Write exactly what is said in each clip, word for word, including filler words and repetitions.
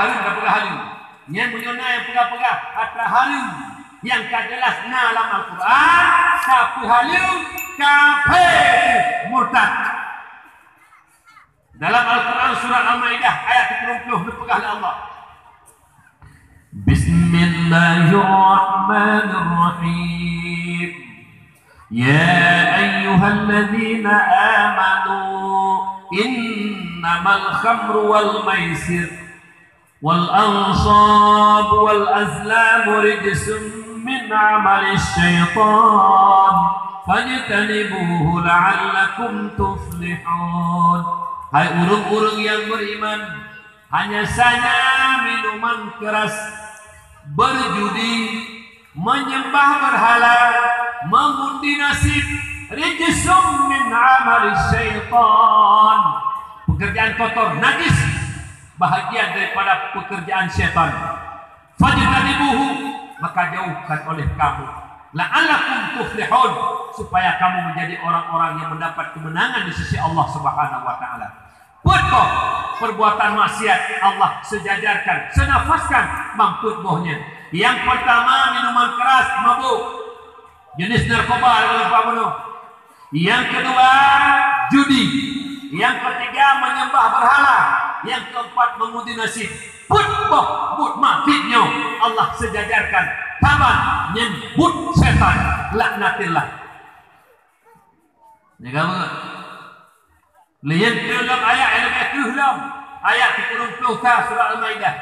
Hareuem ka peugah hareuem. Nyan meunyoe na nyang peugah-peugah atra hareuem nyang ka jeulaih na lam Al-Quran, ka peuhareuem, kafé, murtad. Dalam Al-Quran surat Al-Maidah ayat sikureueng ploh neupeugah lé Allah. Bismillahirrahmanirrahim. Ya ayyuhalladzina amanu, innamal khamru wal maisir wal ansab wal azlamu rijsum min amali syaitan, fajtanibuhu la'allakum tuflihun. Hai ureuëng-ureuëng nyang beriman, hanya saja minuman keras, berjudi, menyembah berhala, mengundi nasib, rijsum min amali syaitan, pekerjaan kotor, najis, bahagian daripada pekerjaan syaitan. Fajtanibuhu, maka jauhkan oleh kamu. La'allakum tuflihun, supaya kamu menjadi orang-orang yang mendapat kemenangan di sisi Allah Subhanahu wa Ta'ala. Peuet boh perbuatan maksiat Allah sejajarkan, senafaskan bak peuet boh nyan. Yang pertama, minuman keras, mabuk, jenis narkoba, dalam bunoe. Yang kedua, judi. Yang ketiga, menyembah berhala. Yang keempat, mengundi nasib. Peuet boh buet maksiat nyoe Allah sejajarkan saban nyan buet setan, laknatillah. Jaga beuet. Lheueh nyan dalam ayat nyang leubeh kreueh lom, ayat sikureueng ploh sa surat Al-Maidah.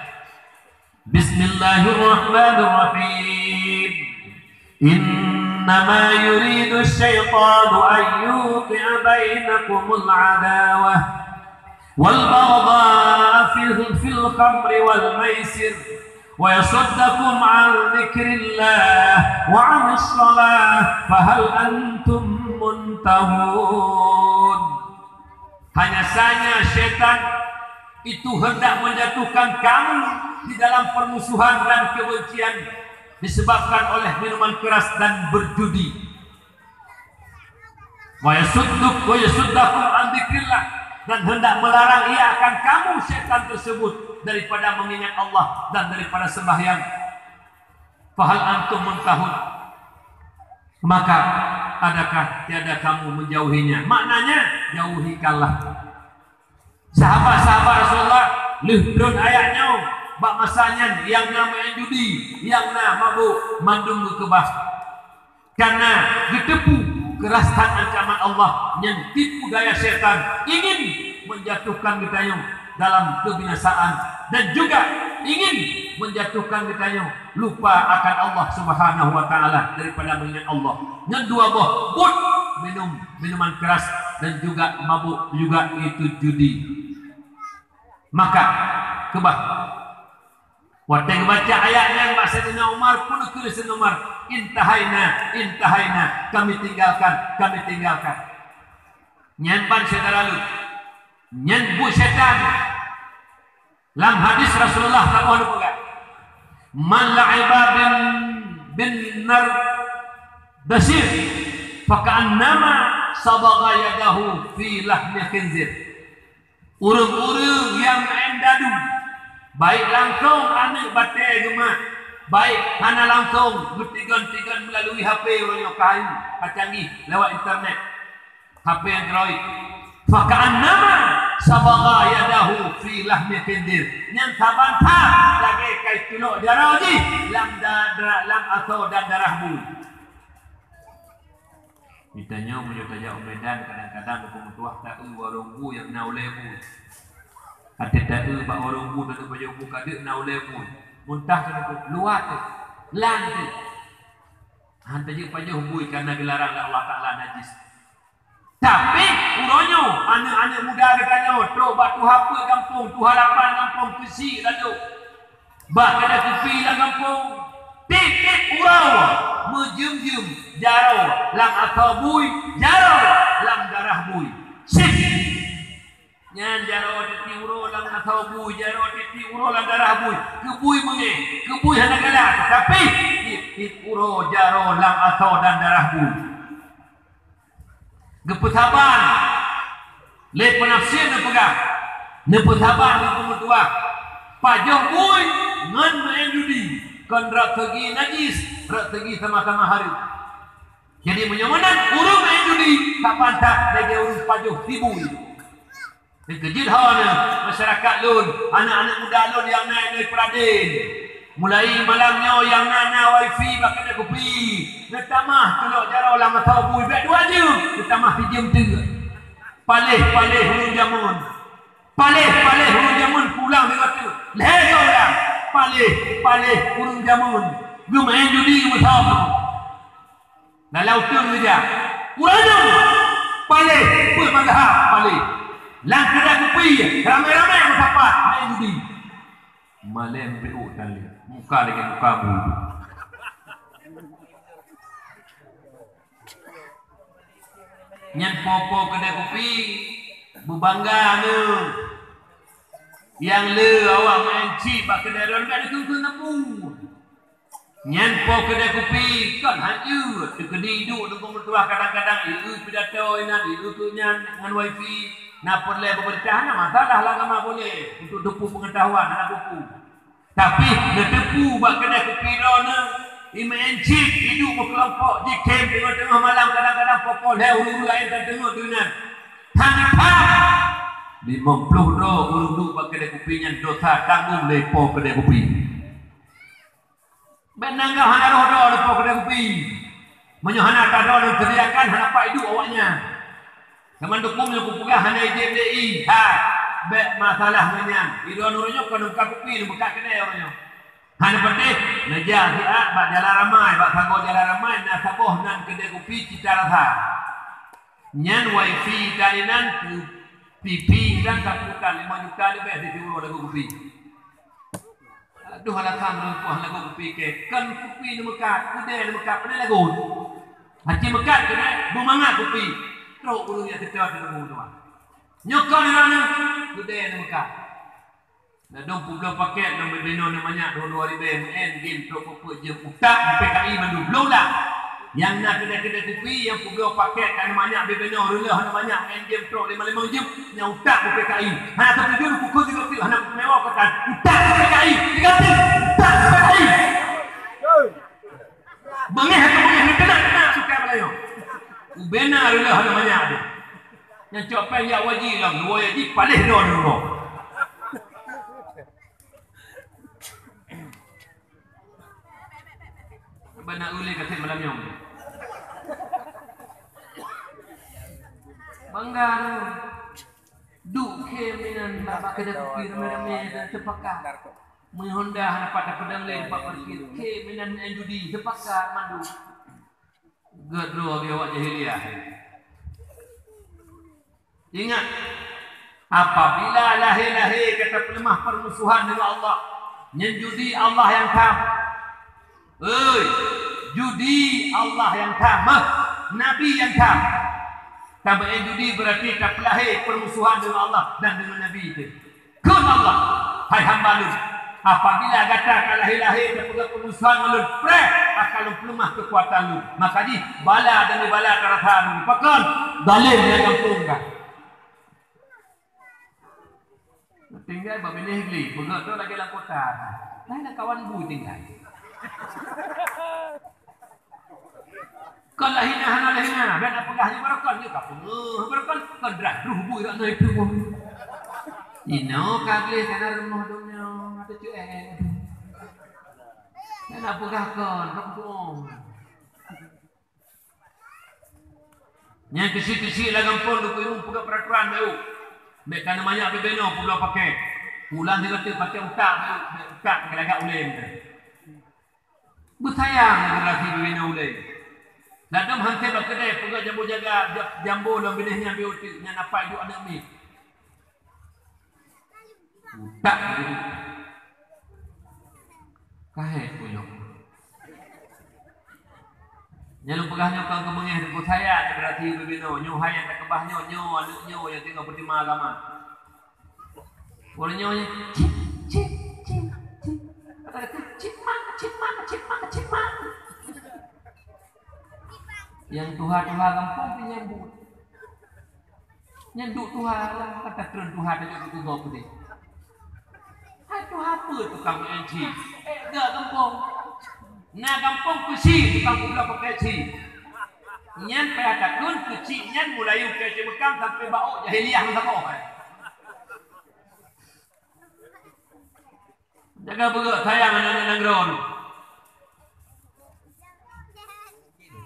Bismillahirrahmanirrahim. Innama yuridu syaitanu an yuqi'a bainakumul adawah wal baghdha'a fil, fil khamri wal maisir wa yasuddakum an dzikrillah wa anis shalah fahal antum muntahun. Hanya saja syaitan itu hendak menjatuhkan kamu di dalam permusuhan dan kebencian disebabkan oleh minuman keras dan berjudi. Wa yasudduk-, wa yasuddakum an dzikrillah, dan hendak melarang ia akan kamu, syaitan tersebut, daripada mengingat Allah dan daripada sembahyang. Fahal antum muntahun? Maka adakah tiada kamu menjauhinya? Maknanya, jauhikanlah. Sahabat-sahabat Rasulullah lheueh treun ayat nyoe, bak masa nyan nyang na meu'en judi, nyang na mabuk, mandum geukeubah. Karena geuteupeue keurasan ancaman Allah nyang tipu daya syaitan ingin menjatuhkan geutanyoe dalam kebinasaan dan juga ingin menjatuhkan geutanyoe lupa akan Allah Subhanahu wa Ta'ala daripada mengingat Allah. Ngon dua boh buet minum minuman keras dan juga mabuk juga, yaitu judi. Maka keubah. Watée geubaca ayat nyan bak Saidina Umar, peue kheun Saidina Umar, "Intahaina, intahaina, kami tinggalkan, kami tinggalkan." Nyan ban syedara lôn. Nyan buet syaitan. Lam hadis Rasulullah saboh neupeugah, "Man la'iba bin, bin nardasir, faka'annama sabagha yadahu fi lahmi khinzir." Ureuëng-ureuëng nyang meu'en dadu, baik langsong aneuëk batée geumat, baik hana langsong geutigon-tigon meulalui H P uroe nyoe ka hayu, ka canggih lewat internet, H P Android. Faka'annama sabagha yadahu fi lahmi khinzir. Nyan saban that lagée ka itulok jaroe jih lam da-, da-, lam asoe dan darah bui. Geutanyoe meunyoe tajak u Medan, kadang-kadang Teungku meutuah taeu warong bu nyang na ulée bui. Até taeu bak warong bu, taeu pajoh bu ka deuek na ulée bui. Muntah keuneuk luwat teuh, lan teuh. Han tajeuet pajoh bui kareuna geularang lé Allah Taala najis. Tapi uroe nyoe, aneuëk-aneuëk muda geutanyoe trok bak tuha peuet gampông, tuha lapan gampông, keuchik lalu. Bak kada kupi lam gampông, tieb-tieb uroe meujeuem-jeuem jaroe lam asoe bui, jaroe lam darah bui. Sip! Nyan jaroe tieb-tieb uroe lam asoe bui, jaroe tieb-tieb uroe lam darah bui. Keubui meungéh, keubui hana galak, tapi tieb-tieb uroe jaroe lam asoe dan darah bui. Geupeusaban lé peunafsir neupeugah, neupeusaban lé peumeutuah. Pajoh bui ngon meu'en judi kon rot seugi najis, rot seugi sama-sama hareuem. Jadi meunyoe meunan ureueng meu'en judi ka pantas lagèe ureueng pajoh sibui. Teukeujot hana masyarakat lôn, aneuk-aneuk muda lôn nyang na di Peuraden. Mulai malam nyoe nyang na, na wifi bak keudè kupi, neutamah tulok jaroe lam masa bui bèk dua jeuem, neutamah sijeuem teuk. Paléh-paléh ureueng jameun. Paléh-paléh ureueng jameun pulang sigoe teuk. Lhèe goe ureueng. Paléh-paléh ureueng jameun. Geumeu'en judi meusom. Dalam uteuen geujak. Ureueng nyoe paléh, peuet mazhab paléh. Lam keudè kupi, ramé-ramé meusapat, main judi. Malém beu tali, muka lagèe muka bu. Nyan po-po keudè kupi, beubangga nyoe. Nyang le awak main chip bak keudè droeneuh, bèk dikheun-kheun lampu. Nyan po keudè kupi kon hana jeuet, teukeudi duek deungon meutuah kadang-kadang, ieu pidato inan, ieu keu nyan ngon wifi, na peureulèe peumeurintah, hana masalah lam agama boleh, untuk teupeu peungetahuan, hana peue-peue. Tapi neuteupeue bak keudè kupi droeneuh, imeu'en chip, iduek meukelompok, jikhém teungoh-teungoh malam, kadang-kadang po-po lhèe ureueng laén ka teungoh tu inan. Hana that! Limong ploh droe ureueng duek bak keudè kupi nyan dosa tanggong lé po keudè kupi. Bèk nan gah hana roh droe leupah keudè kupi. Meunyoe hana atra droe nyang seudiakan, hana pat iduek awaknyan. Teuma dukung nyang kupeugah hana idéh lé i, hai, bèk masalah ngon nyan. Idroe uroe nyoe kon muka kupi, neumeukat keudè uroe nyoe. Hana patéh, neujak siat bak jalan ramai, bak sagoe jalan ramai, na saboh nan keudè kupi cita rasa. Nyan wifi tadi nan, TV dan sapu tan lima juta leubeh siuroe lagoe kupi. Aduh, alasan rumpah lagoe kupi kèe. Kon kupi neumeukat, keudè neumeukat, peue lagoe. Aci meukat keudè, beumangat kupi. Trok ureueng nyang seutôt deungon ureueng tuha. Nyoe kon ureueng nyoe, keudè neumeukat. Ladôm peubloe pakèt lom bibinoe neumanyak dua-dua ribèe, meu'en game trok peuet jeuem, utak PKI mandum bloe ulang. Nyang na keudè-keudè kupi nyang peubloe pakèt ka neumanyak bibinoe, reuloh neumanyak, meu'en game trok lima-lima jeuem, nyang utak PKI. Hana teupeujeuet pukon tiga puluh, hana meuwah katan. Utak PKI, tiga puluh, utak PKI. Beungèh atau beungèh, neukeuneuk-keuneuk suka balayoe. Ubena reuloh hana manyak tu. Nyang cok péng yak waji lam, dua waji paléh droe di rumoh. Bana ulèe kaseb malam nyoe. Bangga tu. Duek khém inan bak, bak keudè kupi ramé-ramé dan teupakat. Meunyoe honda hana pat tapeudong lé bak parkir, khém inan main judi, teupakat mandum. Geuet droe lagèe awak jahiliah. Ingat, apabila lahé-lahé ka tapeuleumah peurmusuhan deungon Allah, nyan judi Allah nyang tham. Oi, judi Allah nyang tham, meuh, Nabi nyang tham. Tabae judi beurati tapeulahé peurmusuhan deungon Allah dan deungon Nabi teuh. Kheun Allah, "Hai hamba Lôn, apabila gata ka lahé-lahé tapeugah peurmusuhan ngon Lôn, preh akan Lôn peuleumah keukuatan Lôn." Maka jih bala demi bala tarasa Lôn. Pakon? Zalim nyang gampông ka. Tinggai bak binéh glé, beungoh tu lagèe lam kota. Laén kawan bu tinggai. Kon lahina hana lahina, dan peugah nyoe barokon nyoe ka peungeuh barokon, kon drah druh bui rak nai peumoh. Inoe ka gleh kana rumoh donya, mata cuek. Dan peugah kon, ka peungeuh. Nyang keusiek-keusiek lam gampông Teungku Irung peugah peuraturan baru. Bèk kana manyak bibinoe peubloe pakèt. Pulang sigoe teuk pakèt utak baru, bèk utak lagak ulèe. Beusayang generasi bibinoe ulèe. Ladôm han sép bak keudè peugah jambo jaga, ja-, jambo lom binéh nyan beu teuk nyan apai duek aneuk miet. Utak jadi. Kahé punyok. Nyang lôn peugah nyoe kon keumeungéh, Teungku, saya generasi bibinoe. Nyoe hai nyang takeubah nyoe, nyoe aneuk nyoe nyang tinggai peuteuma agama. Ureueng nyoe, cip, cip, cip, cip. Kata-kata, cip mak, cip mak, cip mak, cip mak. Nyang tuha-tuha gampông pih nyambut. Nyan duek tuha lah, kata treun tuha tajak keu gob udép. Hai tuha Peue tukang meu'en ci? Gak gampông. Na gampông peusi tukang peubloe pakai ci. Nyan payah takheun keu ci nyan mulai u keu ci meukam sampai bak ôk jahiliyah meusaboh. Jaga beugöt sayang aneuk-aneuk nanggroe.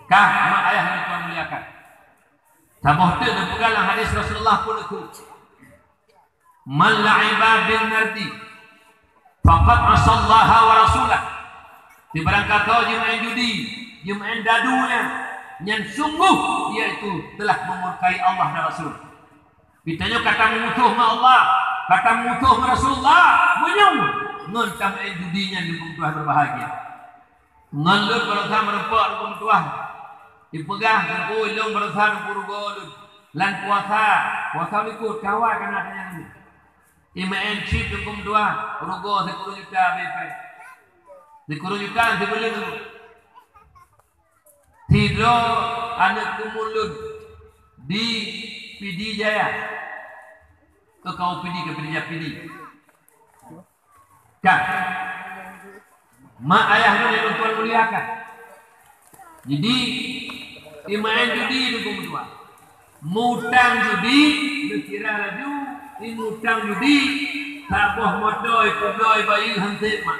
Kah, mak ayah nyang Tuhan muliakan. Saboh teuk neupeugah lam hadis Rasulullah peuneuk Man la'iba bin nardi faqad asallaha wa rasulah. Sibarang kato jimeu'en judi, jimeu'en dadu nyan, nyan sungguh iaitu telah memurkai Allah dan Rasul. Geutanyoe ka tameumusoh ngon Allah, ka tameumusoh ngon Rasulullah, meunyoe ngon tameu'en judi nyan, lôn tuan berbahagia. Ngon lôn baroesa meurumpok Teungku meutuah. Ipeugah Teungku, ilôn baroesa Teungku rugoe lôn. Lam puasa, puasa likot, kawa kana tanyang lôn. Imeu'en cit Teungku meutuah, rugoe sikureueng juta B P. Sikureueng juta sibuleuen. Sidroe aneuk keumuen lôn di Pidie Jaya. Keu kaum Pidie, keu Pidie Jaya, Pidie. Ka. Mak ayah lôn nyang lôn tuan muliakan. Jadi, imeu'en judi Teungku meutuah. Mutang judi, neukira laju, imutang judi, saboh moto, ipubloe bayeue han sép mak.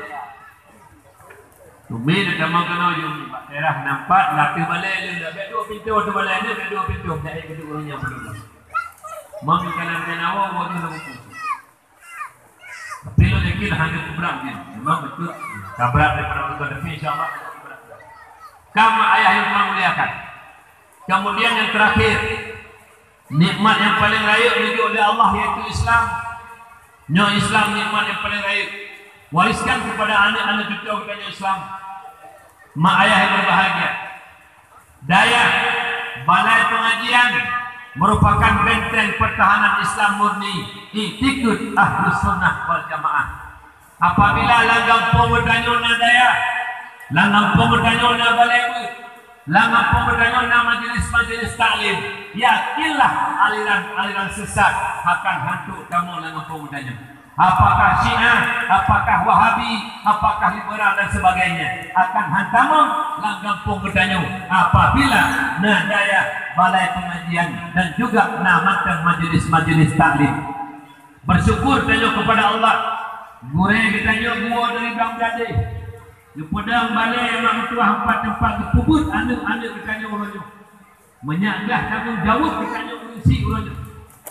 Teuma na tamong keunoe jih bak daerah Nampat, lam balèe lôn, dak bèk duek pintoe, lam balèe lôn, bèk duek pintoe, dak bèk duek ureueng nyang meulôn. Mang kana meunawö, woe jih lam buku. Tapi lôn yakin hana berat ni. Memang betul. Ka berat daripada orang tua, tapi insya Allah. Ka mak ayah nyang Tuhan muliakan. Kemudian yang terakhir, nikmat yang paling rayeuk neujok lé Allah yaitu Islam. Nyoe Islam nikmat yang paling rayeuk. Wariskan kepada aneuk-aneuk cucu geutanyoe Islam. Mak ayah yang berbahagia. Dayah, balai pengajian merupakan benteng pertahanan Islam murni, iktikad Ahlus Sunnah wal Jamaah. Apabila lam gampông geutanyoe na dayah, lam gampông geutanyoe na balai beuet, lam gampông geutanyoe na majelis-majelis taklim, yakinlah aliran-aliran sesat akan hantok tamong lam gampông geutanyoe. Apakah Syiah, apakah Wahabi, apakah liberal dan sebagainya akan hantamong lam gampông geutanyoe apabila na dayah, balai pengajian dan juga na mantong majelis-majelis taklim. Bersyukur tanyoe kepada Allah, gurèe geutanyoe geuwoe dari Blang Gadeh. Geupeudong balèe mak meutuah empat teumpat geupeubuet aneuk-aneuk geutanyoe uroe nyoe. Meunyak glah tanggong jaweueb geutanyoe ureueng syiek uroe nyoe,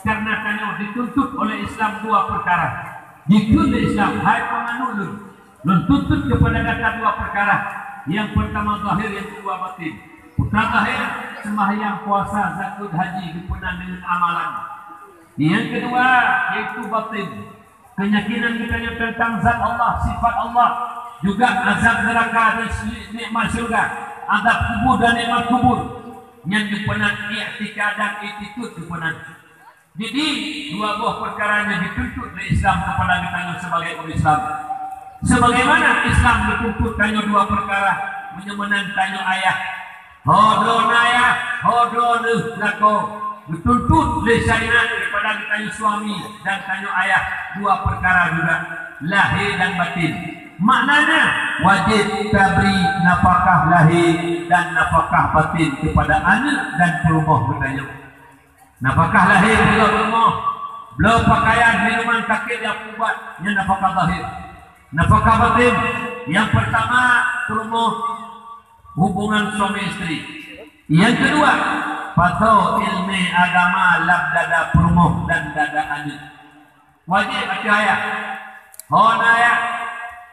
karena tanyoe dituntut oleh Islam dua perkara. Dituntut lé Islam, hai panganut lôn, lôn tuntut kepada gata dua perkara. Yang pertama zahir, yang kedua batin. Perkara zahir, sembahyang, puasa, zakat, haji, geupeuna deungon amalan. Yang kedua, yaitu batin. Keyakinan geutanyoe tentang zat Allah, sifat Allah, juga azab neraka dan si-, nikmat syurga, azab kubur dan nikmat kubur. Nyan geupeuna iktikad dan iktikad geupeuna. Jadi, dua boh perkara nyan dituntut lé Islam kepada geutanyoe sebagai ureueng Islam. Sebagaimana Islam geutuntut tanyoe dua perkara, meunyoe meunan tanyoe ayah. Ho droeneuh ayah, ho droeneuh lakoe. Geutuntut lé syariat kepada geutanyoe suami dan tanyoe ayah dua perkara juga, lahé dan batin. Maknanya, wajéb tabri nafakah lahé dan nafakah batin kepada aneuk dan peurumoh geutanyoe. Nafakah lahé, peue peurumoh, bloe pakaian, minuman, sakét nyang peuubat, nyan nafakah zahir. Nafakah batin, nyang pertama, peurumoh, hubungan suami isteri. Yang kedua, pasoe ileumèe agama lam dada peurumoh dan dada aneuk. Wajéb ateueh ayah. Ho na ayah,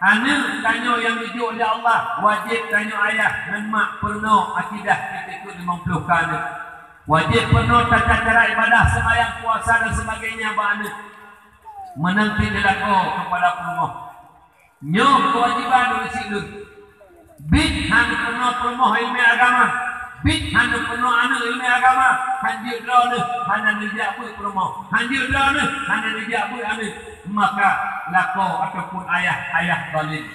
aneuk tanyoe nyang geujok lé Allah, wajéb tanyoe ayah ngon mak peurunoe akidah peuet ploh lima ploh keu aneuk. Wajéb peurunoe tata cara ibadah, seumayang, puasa dan sebagainya bak aneuk. Meunan pih lé lakoe kepada peurumoh. Nyoe keuwajéban ureueng syiek lôn. Bit han peurunoe peurumoh ileumèe agama, bit han peurunoe aneuk ileumèe agama, han jeuet droeneuh hana neujak beuet peurumoh, han jeuet droeneuh hana neujak beuet aneuk, maka lakoe ataupun ayah, ayah zalim.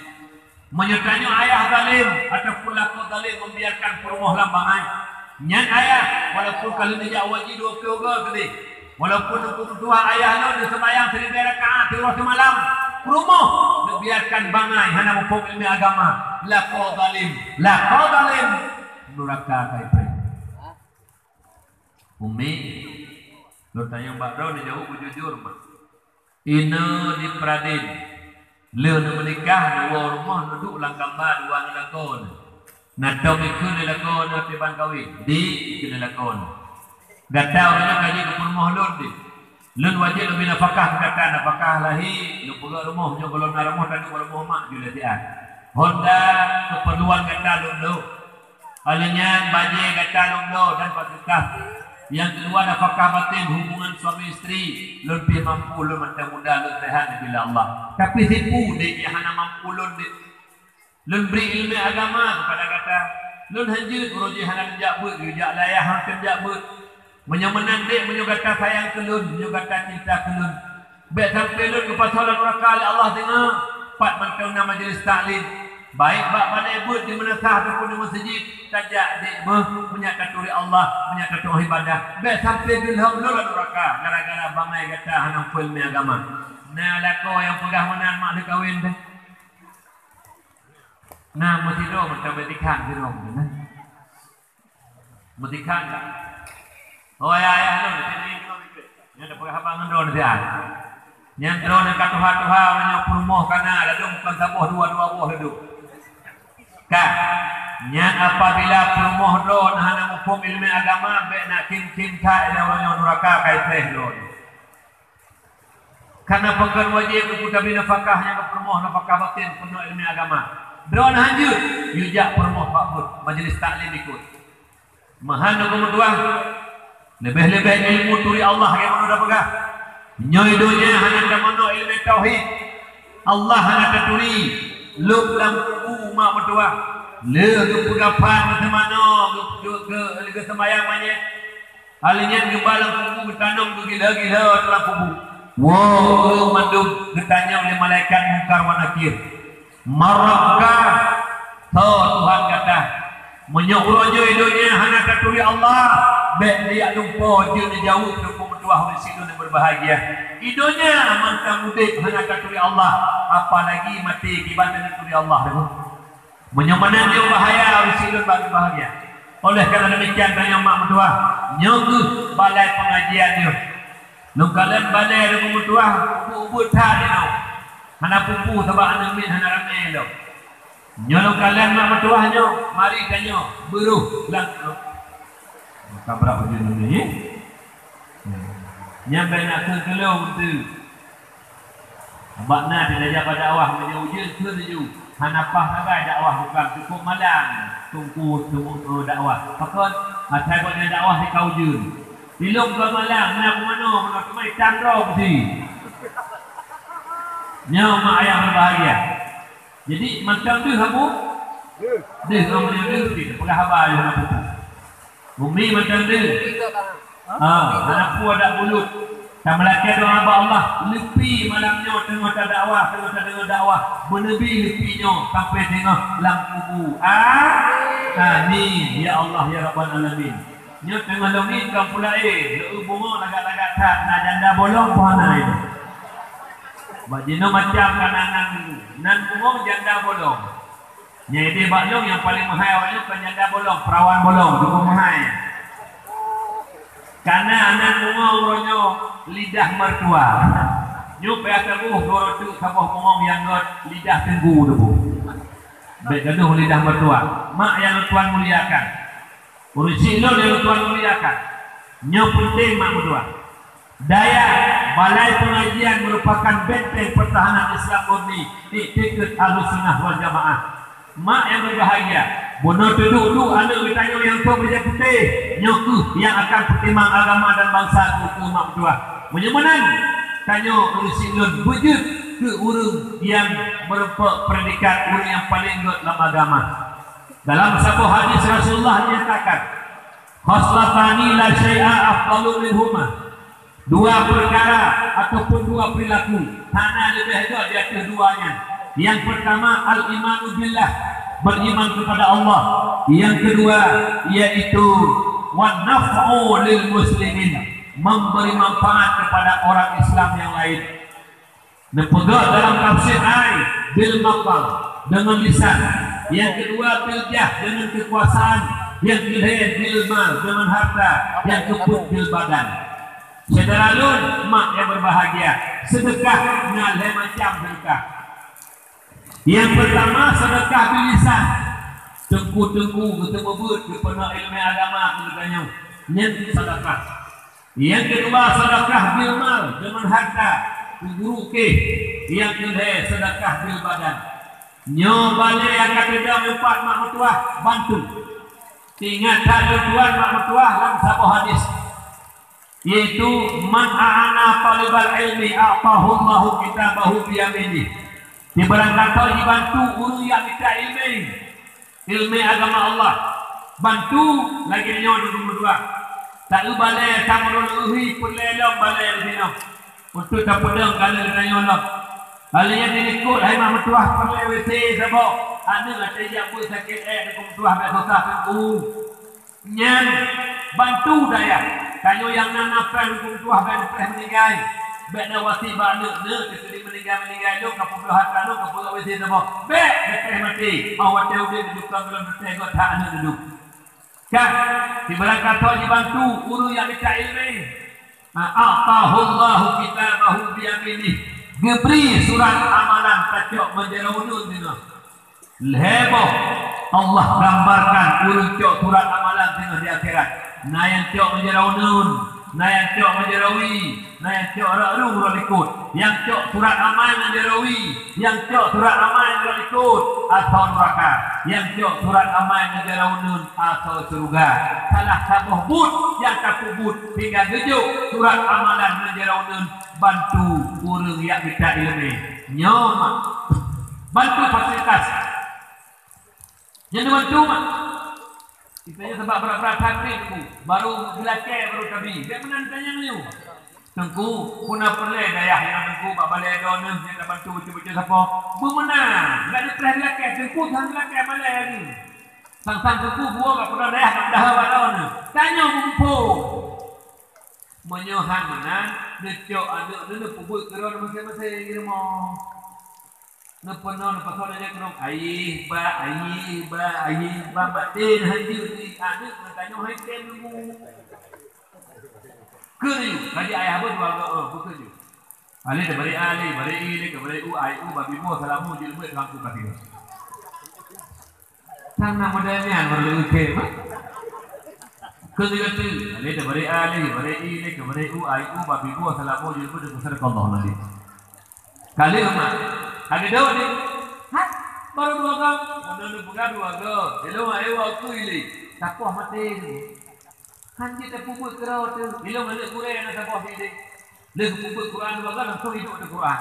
Meunyoe tanyoe ayah zalim ataupun lakoe zalim membiarkan peurumoh lam bangai, nyan ayah, walaupun ka lheueh neujak haji dua ploh goe keudeh, walaupun teungku meutuah ayah lôn neuseumayang siribèe rakaat siuroe simalam, Rumoh, neubiarkan bangai hana muphom ileumèe agama. Lakoe zalim, lakoe zalim. Nuraka ka ipreh. Umi, lôn tanyong bak droeneuh, jaweueb beujujur, mak. Inoe di Pradin, lheueh neumeunikah, neuwoe rumoh, neuduek lam kama dua aneuk lakoe neuh. Na tom ikheun lé lakoe neuh tiban kawen, di ikheun lé lakoe neuh. Gata uroe nyoe ka jeuet keu peurumoh lôn di. Lôn wajéb lôn bri nafakah keu gata, nafakah lahé, lôn peugöt rumoh, nyoe gohlom na rumoh, taduek rumoh mak ju lé siat. Honda, keupeurluan gata lôn bloe. Óh lheueh nyan bajèe gata lôn bloe dan fasilitas. Nyang keudua nafakah batin, hubungan suami istri, lôn pih mampu, lôn mantong muda, lôn seuhat, alhamdulillah Allah. Tapi sipu deh nyang hana mampu lôn deh. Lôn bri ileumèe agama keupada gata. Lôn hanjeuet uroe jih hana teujak beuet, geujak lam ayah han teujak beuet. Meunyoe meunan dek, meunyoe gata sayang keu lôn, meunyoe gata cinta keu lôn, bèk sampoe lôn geupasoe lam nuraka lé Allah teungoh. Pat mantong na majeulis taklim, baik bak balèe beuet di meunasah ataupun di meuseujid, tajak dek beuh, meunyak taturi Allah, meunyak tatu'oh ibadah. Bèk sampoe geulhom lôn lam nuraka gara-gara bangai gata hana muphom ileumèe agama. Na lakoe nyang peugah meunan mak lheueh kawen teuh. Na meusidroe mantong bèk tikhan sidroe meunan. Meutikhan ka. Oh, ayah-ayah lôn, sini keunoe dikeue. Nyan tapeugah haba ngon droeneuh siat. Nyan droeneuh ka tuha-tuha, uroe nyoe peurumoh ka na, ladôm kon saboh dua, dua boh ladôm. Ka. Nyan apabila peurumoh droeneuh hana muphom ileumèe agama, bèk na khém-khém that ilèe uroe nyoe nuraka ka ipreh droeneuh. Karena pakon wajéb keu geutabri nafakah nyang geupeureumoh nafakah batin peunoh ileumèe agama. Droeneuh hanjeuet, yue jak peurumoh bak buet, majeulis taklim ikot. Meuhan lôn meutuah, leubeh-leubeh ilmu turi Allah nyang meunurot peugah. Nyoe donya hana tamanoe ileumèe tauhid. Allah hana taturi, lôb lam kubu mak meutuah. Lheueh geupeugah phan geuteumanoe, geu-, geu-, geu-, geuseumayang manyét. Óh lheueh nyan geuba lam kubu, geutanom geugila-gila lam kubu. Woe ureueng mandum geutanyong lé malaikat Mungkar wa Nakir, "Man Rabbuka?" Soe Tuhan gata? Meunyoe uroe nyoe donya hana taturi Allah, bèk neujak lumpoe jeuet neujaweueb teungku meutuah ureueng sidroe nyang berbahagia. Di donya mantong udeb hana taturi Allah, apalagi maté kiban taturi Allah teungku. Meunyoe meunan nyoe bahaya, ureueng sidroe bagi bahagia. Oleh karena demikian, tanyoe mak meutuah, nyoe kheueh balai pengajian nyoe. Lôn kalon balai ureueng meutuah, ubit-ubit that inoe. Hana peue-peue sabab aneuk miet hana ramé lom. Nyoe lôn kalon mak meutuah nyoe, mari tanyoe beurôh lam. Tabrak ujeuen nyoe, eh? Nyan bèk na keu geulong teuh. Bak na teuh tajak bak dakwah, meunyoe ujeuen kheun laju. Hana paih sagai dakwah bukon, cukôp malang teungku, teungku dakwah. Pakon? Asai gobnyan dakwah di ka ujeuen. Ilong ka malang, na peunoh, meunoe teuma itam droe beusi. Nyoe mak ayah berbahagia. Jadi, mantong deuh, Abu? Deuh, Abu, deuh, deuh, peugah haba, ayah, hana peue-peue. Umi mantong deuh. Ha, hana peue adak bulut. Tameulakèe doa bak Allah, leupie malam nyoe teungoh tadakwah, teungoh tadeungoe dakwah, beuneubri leupie nyoe sampoe teungoh lam kubu. A-, amin, ya Allah, ya Rabbal Alamin. Nyoe teungoh lôn ngieng kon pulaén, lôn eu bungong lagak-lagak that, na janda bolong, poh na nyoe. Bak jinoe macam ka na nan, nan bungong janda bolong. Nyang idéh bak lôn nyang paleng meuhai awak nyoe kon janda bolong, perawan bolong, cukôp meuhai. Kana aneuk bungong uroe nyoe lidah mertua. Nyoe payah taboh dua reutôh saboh bungong nyang göt lidah teungku teuh. Bèk gadoh lidah mertua. Mak nyang lôn tuan muliakan. Ureueng syik lôn nyang lôn tuan muliakan. Nyoe peunteng mak meutuah. Dayah, balai pengajian merupakan benteng pertahanan Islam murni, iktikad Ahlussunnah wal Jamaah. Mak nyang berbahagia, bunoe teuduek-duek aneuk geutanyoe nyang trok bajèe putéh, nyoe kheueh nyang akan peutimang agama dan bansa keu mak meutuah. Meunyoe meunan, tanyoe ureueng syik lôn beujeuet keu ureueng nyang meureumpok predikat ureueng nyang paleng göt lam agama. Dalam saboh hadis Rasulullah dinyatakan, "Khaslatani la syai'a afdalu minhuma." Dua perkara ataupun dua perilaku hana leubeh göt di ateueh dua nyan. Yang pertama, al-imanu billah, beriman kepada Allah. Yang kedua, yaitu wan naf'u lil muslimin, memberi manfaat kepada orang Islam yang lain. Neupeugah dalam tafsir ai, bil maqal, deungon lisan. Nyang keudua, bil jah, deungon keukuasaan. Nyang keulhèe, bil mal, deungon harta. Nyang keupeuet, bil badan. Syedara lôn, mak nyang berbahagia, seudeukah na lhèe macam seudeukah. Nyang peurtama, seudeukah bil lisan. Teungku-teungku geuteumeubuet geupeurunoe ileumèe agama keu geutanyoe, nyan seudeukah. Nyang keudua, seudeukah bil mal, deungon harta, keu guru kèh. Nyang keulhèe, seudeukah bil badan. Nyoe balèe nyang ka teudong nyoe pat mak meutuah, bantu. Ingat that lôn tuan mak meutuah lam saboh hadis, yaitu, "Man a'ana thalibal ilmi a'tahu Allahu kitabahu biyaminih." Sibarang gata jibantu ureueng nyang mita ileumèe, ileumèe agama Allah, bantu lagèe nyoe deungon meutuah. Taeu balèe, tameurôn uhi peureulèe lom balèe disinoe. Untuk tapeudong kali tanyoe lom. Kali nyan dilikot hai mak meutuah peureulèe W C saboh. Aneuk até jak beuet sakét èk deungon meutuah bèk susah teungku. Nyan bantu dayah. Tanyoe nyang na nafeuh deungon meutuah bèk neupreh meuninggai. Bèk na wasiet bak aneuk, "Neuk, teukeudi meuninggai-meuninggai lôn ka peubloe hareuta lôn ka peugöt W C saboh." Bèk neupreh maté. Óh watèe udép neujukong lom teuntèe göt that aneuk neudum. Kan, sibarang gata jibantu ureueng nyang mita ileumèe. A'tahullahu kitabahu biyaminih. Geubri surat amalan tacok ngon jaroe uneun singoh. Lhèe boh Allah gambarkan ureueng cok surat amalan singoh di akhirat. Na nyang cok ngon jaroe uneun, na nyang cok ngon jaroe wie, na nyang cok rot rueng rot likot. Nyang cok surat amal ngon jaroe wie, nyang cok surat amal ngon rot likot, asoe nuraka. Nyang cok surat amal ngon jaroe uneun, asoe syeuruga. Salah saboh buet nyang tapeubuet sehingga geujok surat amalan ngon jaroe uneun bantu ureueng nyang mita ileumèe. Nyoe mak, bantu fasilitas. Nyan neubantu mak. Kita nyoe sabab brat-brat sakét, Teungku. Baru geulakèe baru tabi. Bèk meunan tanyong nyoe. Teungku, peue na peureulèe dayah nyang Teungku bak balèe droeneuh nyang tabantu bacut-bacut sapo? Beumeunan, bèk neupreh geulakèe, Teungku, sang geulakèe balèe nyoe. Sang-sang Teungku buet bak peudong dayah nyang meudaha bak droeneuh. Tanyoe muphom. Meunyoe han meunan, neucok aneuk neuh neupeubuet keu droeneuh maséng-maséng di rumoh. Neupeunoh, neupasoe lagèe keurong, "Ayeh, ba, ayeh, ba, ayeh, ba," maté neuh hanjeuet di aneuk, meutanyoe hai tem nunggu. Keu nyoe, ka jeuet ayah beuet dua goe, oh, bukon nyoe. Alé tabari a, lé tabari i, lé tabari u, ai u, babi buah, salamu, jeuet beuet, tuanku ka tiga. Sang na model nyan baru leueh khem, ha? Keu sigoe teuk, lé tabari a, lé tabari i, lé tabari u, ai u, babi buah, salamu, jeuet beuet, sadaqallahu alazim. Ka lheueh mat. Ka geudong ni. Ha? Baru dua goe. Meunan neupeugah dua goe. Ilôn, ayo, aku ilé. Tapoh maté tu. Han jeuet tapeubuet keudroe teuh. Ilôn aneuk gurèe na saboh sideh. Lheueh geupeubuet Quran dua goe langsung hidup ateueh Quran.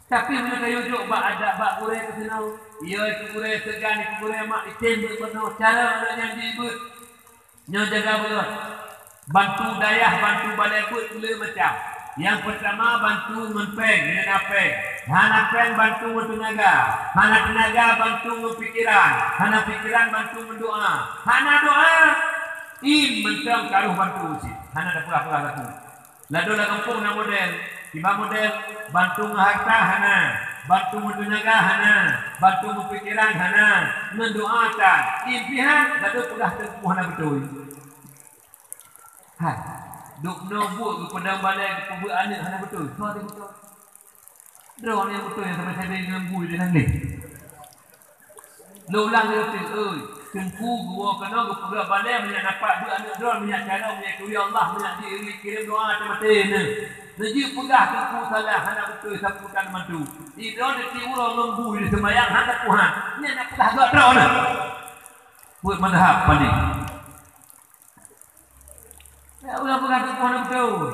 Tapi meunyoe tayue jok bak adab bak gurèe keu sinoe, yo ikeu gurèe seugan, ikeu gurèe mak, item beuet meunoe cara aneuk nyan jibeuet. Nyoe jaga beurot. Bantu dayah, bantu balèe beuet le macam. Nyang peurtama bantu ngon péng, ngon péng. Hana péng bantu ngon teunaga. Hana teunaga bantu ngon pikeran. Hana pikeran bantu ngon doa. Hana doa, in mantong ka roh bantu cit. Hana tapeugah-peugah laku. Ladôm lam gampông na model, kiban model, bantu ngon harta hana, bantu ngon teunaga hana, bantu ngon pikeran hana, ngon doa tan. Impihan ladôm peugah teungku hana beutôi. Hai, dum noe buet geupeudong balèe geupeubeuet aneuk hana beutôi. Soe teuh beutôi? Droeneuh nyang beutôi nyang sabe-sabe ngon bui di nanggroe. Lôn ulang lé teuk, oi, teungku geuwoe keunoe geupeugah balèe meunyo na pat beuet aneuk droe, meunyo carông, meunyo turi Allah, meunyo jikirém doa teumaté neuh. Neujeuet peugah teungku salah hana beutôi sapeue tan mantu. Di droe teuti uroe ngon bui di seumayang hana Tuhan. Nyan na peugah gak droeneuh. Buet mazhab paléng. Ya, ulah peugah teungku hana beutôi.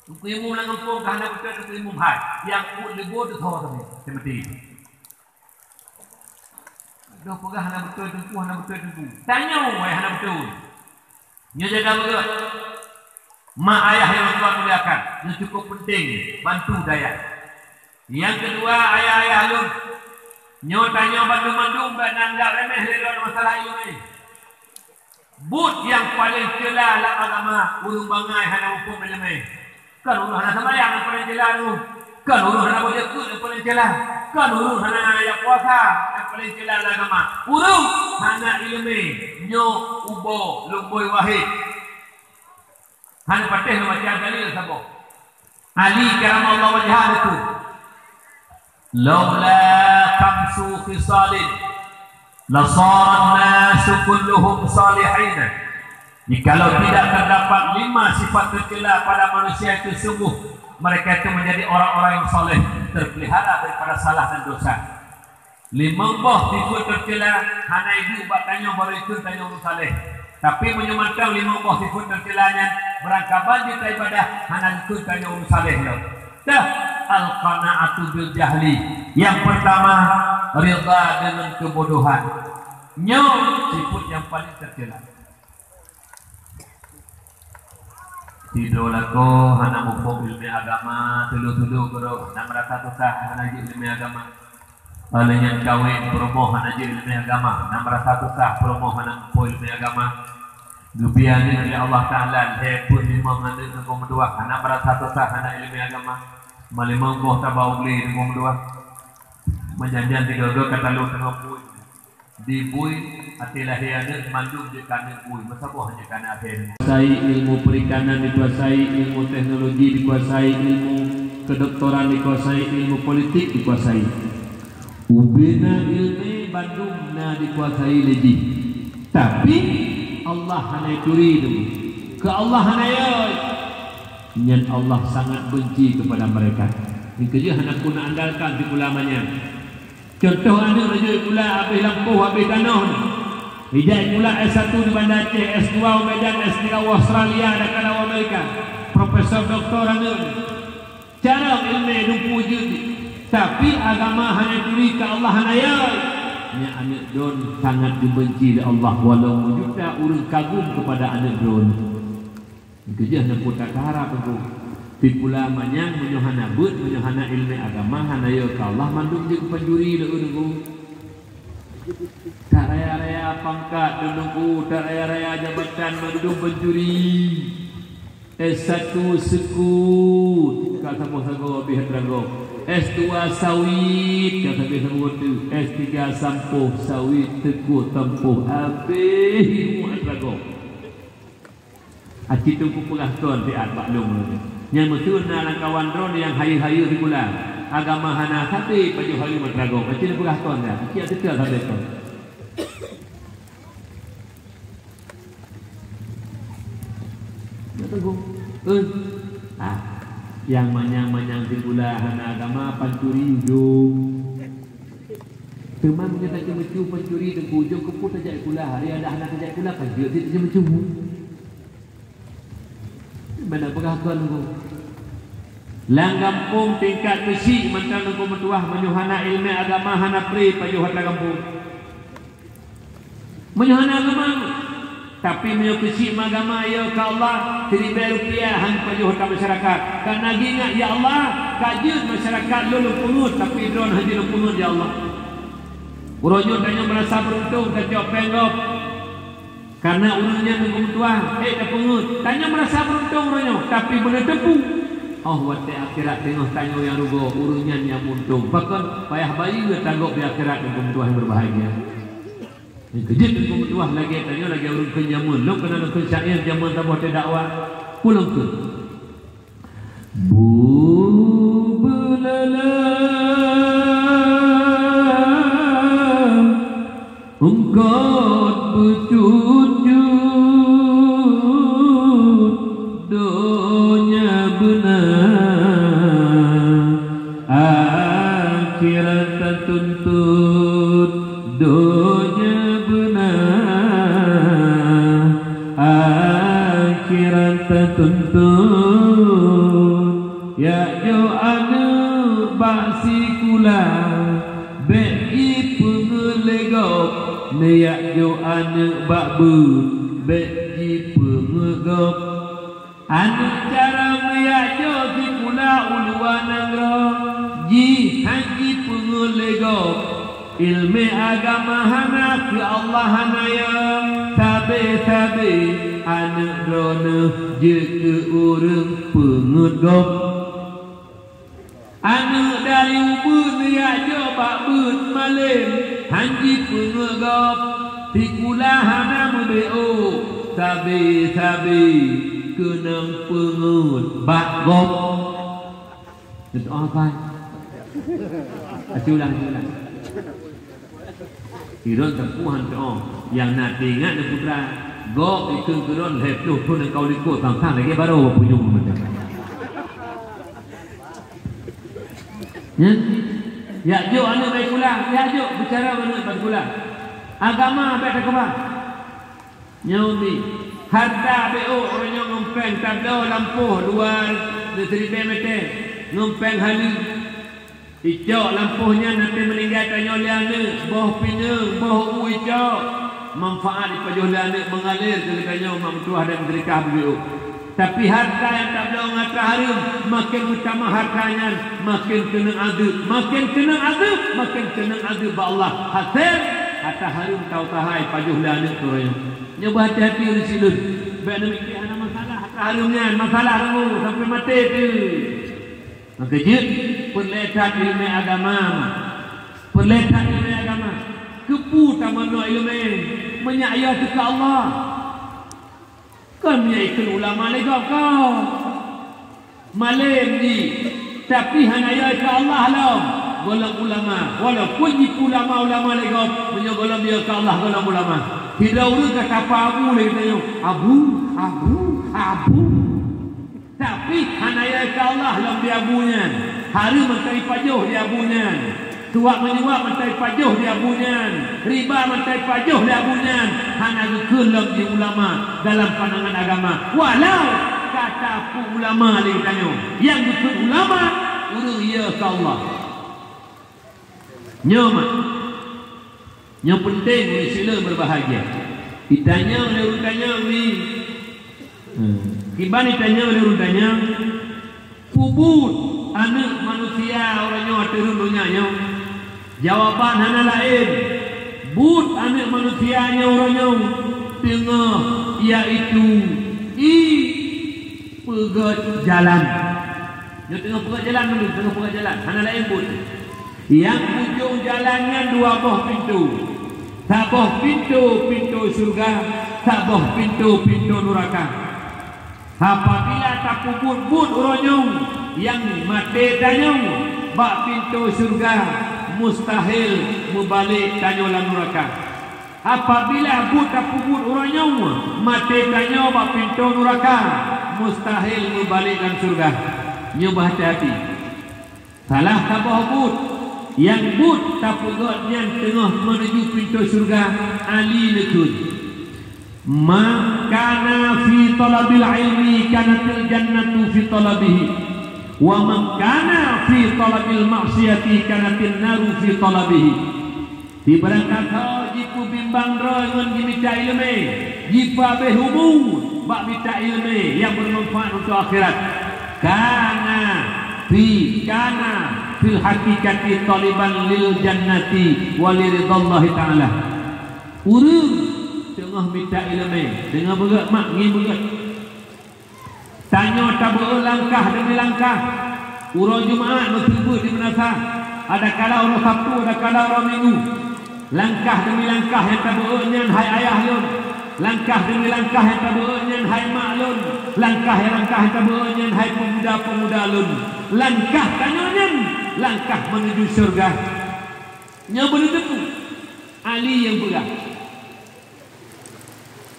Teungku imum lam gampông ka hana beutôi, teungku imum hai. Nyang peuet leubô teusoe sabe, teumaté. Dong peugah hana beutôi teungku, hana beutôi teungku. Tanyoe wai hana beutôi. Nyoe jaga beugöt. Mak ayah nyang lôn tuan muliakan, nyoe cukup penting, bantu dayah. Nyang keudua, ayah-ayah lôn, nyoe tanyoe banmandum bèk neuanggab remeh lé droe masalah ileumèe. Buet nyang paleng ceula lam agama, ureueng bangai hana muphom ileumèe. Kon ureueng hana seumayang nyang paleng ceula nyoe. Kon ureuëng hana baca Quran nyang paleng celah. Kon ureuëng hana jak puasa nyang paleng celah lam agama. Ureuëng hana iéleumé, nyoe ubo lumboi wahé. Hana patéh neubaca dalil saboh. Ali karamallahu wajhah itu, "Laula khamsu khisalin lasaran nasu kulluhum salihin." Jikalau tidak terdapat lima sifat tercela pada manusia itu, sungguh mereka itu menjadi orang-orang yang saleh, terpelihara daripada salah dan dosa. Limong boh sifeuet teucela hana iduek bak tanyoe, barô ikheun tanyoe ureuëng saleh. Tapi meunyoe mantong limong boh sifeuet teucela nyan beurangkaban jeuet ibadah, hana geukheun tanyoe ureuëng saleh lom. Dah, al-qana'atu bil jahli. Yang pertama, ridha dengan kebodohan. Nyoe sifeuet nyang paling teucela. Sidroe lakoe hana muphom iéleumé agama, tudoh-tudoh keudroe, hana meurasa susah hana jeuet iéleumé agama. Óh lheueh nyan kawén, peurumoh hana jeuet iéleumé agama, hana meurasa susah peurumoh hana muphom iéleumé agama. Geubri aneuk lé Allah Taala lhée peuet limong aneuk teungku meutuwah, hana meurasa susah hana iéleumé agama. Meulimong boh taba u glé teungku meutuwah. Meujan-jan sigoe-goe ka taloh teungoh bui. Di bui, até lahé aneuk mandum jeuet keu aneuk bui, meusaboh jeuet keu aneuk até. Dikuasai ilmu perikanan, dikuasai ilmu teknologi, dikuasai ilmu kedoktoran, dikuasai ilmu politik, dikuasai. Ubena iéleumé bandum na dikuasai lé jih. Tapi Allah hana turi tu. Keu Allah hana yoi. Nyan Allah sangat benci kepada mereka. Nyang keujeuh hana puna andalkan sikula manyang. Contoh aneuk neujeuet sikula habéh lampôh, habéh tanoh. Ijak sikula S satu di Banda Aceh, S dua u Medan, S tiga u Australia, dan kana u Amerika. Profesor doktor aneuk. Cara iéleumé dumpu jeuet, tapi agama hana turi, keu Allah hana yoi. Nyan aneuk droen sangat geubenci lé Allah, walau meujuta ureuëng kagum kepada aneuk droen. Keujeuh neupeu tata harab teungku. Sikula manyang meunyoe hana beuet, meunyoe hana iéleumé agama, hana yoi keu Allah, mandum jeuet keu pancuri lé ureuëng teungku. Tak raya-raya pangkat teungku, tak raya-raya jabatan, mandum pancuri. S satu seukut, ka saboh sagoe habéh atra gob. S dua sawit, ka saboh sagoe teuk. S tiga sampôh sawit, teukot sampôh, habéh ilmu atra gob. Aci teungku peugah kon siat bak lôn nyoe. Nyang meuteun na lam kawan droen nyang hayeue-hayeue sikula. Agama hana sabe pajoh hayeue meutragoe. Aci neupeugah kon dah. Aci ateuka sabe kon. Ya teungku. Eh. Ah. Nyang manyang-manyang sikula hana agama pancuri ujong. Teuma meunyoe taceumeucue pancuri teungku ujong keupeue tajak sikula, hari adak hana tajak sikula kan jeuet cit taceumeucue. Meunan peugah kon teungku. Lam gampông tingkat keuchik mantong teungku meutuah meunyoe hana iéleumé agama hana pre pajoh atra gampông. Meunyoe hana agama, tapi meunyoe keuchik meuagama ya keu Allah, siribée rupiah han pajoh atra masyarakat. Kareuna geuingat ya Allah, ka jeuet masyarakat lôn lôn peungeut, tapi droen han jeuet lôn peungeut ya Allah. Uroe nyoe tanyoe meurasa beuruntung tacok péng gob. Kareuna ureuëng nyan teungku meutuah, ék tapeungeut. Tanyoe meurasa beuruntung uroe nyoe, tapi beuneuteupeu, oh watée akhirat teungoh tanyoe nyang rugoe, ureuëng nyan nyang meuuntông. Pakon payah bayeue atra gob di akhirat teungku meutuah nyang beubahgia. Nyang keujeuet teungku meutuah lagée tanyoe lagée ureuëng kheun jameun. Lôn keunan lôn kheun syair jameun saboh teudakwah. Ulôn kheun. Bubulala eungkot beucut-cut donya beuna, akhirat tatuntut donya beuna, akhirat tatuntut. Yak jok aneuk bak sikula, bék jipeungeut lé gob. Neuyak jok aneuk bak beuet, bék jipeungeut gob. Aneuk carông yak jok sikula u luwa nanggroe, jih han jipeungeut lé gob. Iéleumé agama hana, keu Allah hana ya, sabe-sabe aneuk droeneuh jeuet keu ureuëng peungeut gob. Aneuk Beuet neujak jok bak beuet malém, han jipeungeut gob. Sikula hana meubiôh, sabe-sabe keunong peungeut bak gob. Neutu'oh apai. Aci ulang, aci ulang. Sidroe teungku han tu'oh. Nyang na teuingat neuputra. Gob ikheun keudroe lhèe ploh thôn nyang ka u likôt, sang-sang lagèe barô punyueng mantong. Nyan, jak jok aneuk bak sikula, jak jok bicara aneuk bak sikula. Agama bèk takeubah. Nyoe mi, harta beuôt uroe nyoe ngon péng tabloe lampôh dua siribèe mètè ngon péng haleue. Icok lampôh nyan até meuninggai tanyoe lé aneuk, boh pineung, boh u icok. Manfaat ipajoh lé aneuk meungalir keu geutanyoe mak meutuah dan meuseudekah beubiôh. Tapi harta nyang tabloe ngon atra hareuem, maken meutamah harta nyan, maken keunong azeueb, maken keunong azeueb, maken keunong azeueb bak Allah. Hasé, atra hareuem tau taha ipajoh lé aneuk keu uroe nyoe. Nyoe beuhati-hati ureueng syiek lôn. Bèk neumiké hana masalah atra hareuem nyan, masalah rumoh sampoe maté teuh. Maka jeuet peureulèe that ileumèe agama. Peureulèe that ileumèe agama. Keupeue tameunoe ileumèe? Meunyo yö teuka Allah. Kon meunyo ikheun ulama lé gob kon. Malém jih, tapi hana yö teuka Allah lom. Gohlom ulama. Walaupun jipeulama-ulama lé gob, meunyo gohlom yö teuka Allah, gohlom ulama. Sidroe ureueng ka tapa abu lé geutanyoe. Abu, abu, abu. Tapi hana yö teuka Allah lom di abu nyan. Hareuem mantong ipajoh di abu nyan. Suwab menyuwab mantong ipajoh di abu nyan. Riba mantong ipajoh di abu nyan. Hana geukheun lom di ulama dalam pandangan agama. Walau ka tapeuulama lé geutanyoe. Nyang geukheun ulama, ureueng yö teuka Allah. Nyoe mak. Nyoe peunteng ureueng syiek lôn berbahagia. Itanyong lé ureueng tanyong ni. Hmm. Kiban itanyong lé ureueng tanyong, peue buet aneuk manusia uroe nyoe ateueh rhueng donya nyoe? Jawaban hana laén. Buet aneuk manusia nyoe uroe nyoe teungoh, yaitu i peugöt jalan. Nyoe teungoh peugöt jalan, teungoh peugöt jalan. Hana laén buet. Nyang ujong jalan nyan dua boh pintoe. Saboh pintoe, pintoe syeuruga, saboh pintoe, pintoe nuraka. Apabila tapeubuet buet uroe nyoe nyang maté tanyoe bak pintoe syeuruga, mustahil meubalek tanyoe lam nuraka. Apabila buet tapeubuet uroe nyoe maté tanyoe bak pintoe nuraka, mustahil meubalek lam syeuruga. Nyoe beuhati-hati. Salah saboh buet, nyang buet tapeugöt nyan teungoh meunuju pintoe syeuruga, Ali neukheun, "Man kana fi talabil ilmi kanatil jannatu fi talabihi, wa man kana fi talabil maksiati kanatin naru fi talabihi." Di barangkasoe jipeubimbang droe ngon jimita ileumèe, jipeuabéh umu bak mita ileumèe nyang beumanfaat untuk akhirat, kana fi, kana fil haqiqati taliban lil jannati wa li ridallahi ta'ala. Ureueng teungoh mita ileumèe, deungö beugöt mak, ngieng beugöt. Tanyoe tabeuet langkah deumi langkah. Uroe Jumat meuteubeuet di meunasah, adakala uroe Sabtu, adakala uroe Minggu. Langkah deumi langkah nyang tabeuet nyan, hai ayah lôn. Langkah deumi langkah nyang tabeuet nyan, hai mak lôn. Langkah nyang langkah nyang tabeuet nyan, hai peumuda-peumuda lôn. Langkah tanyoe nyan, langkah meunuju syeuruga. Nyoe beuneuteupeu Ali nyang peugah.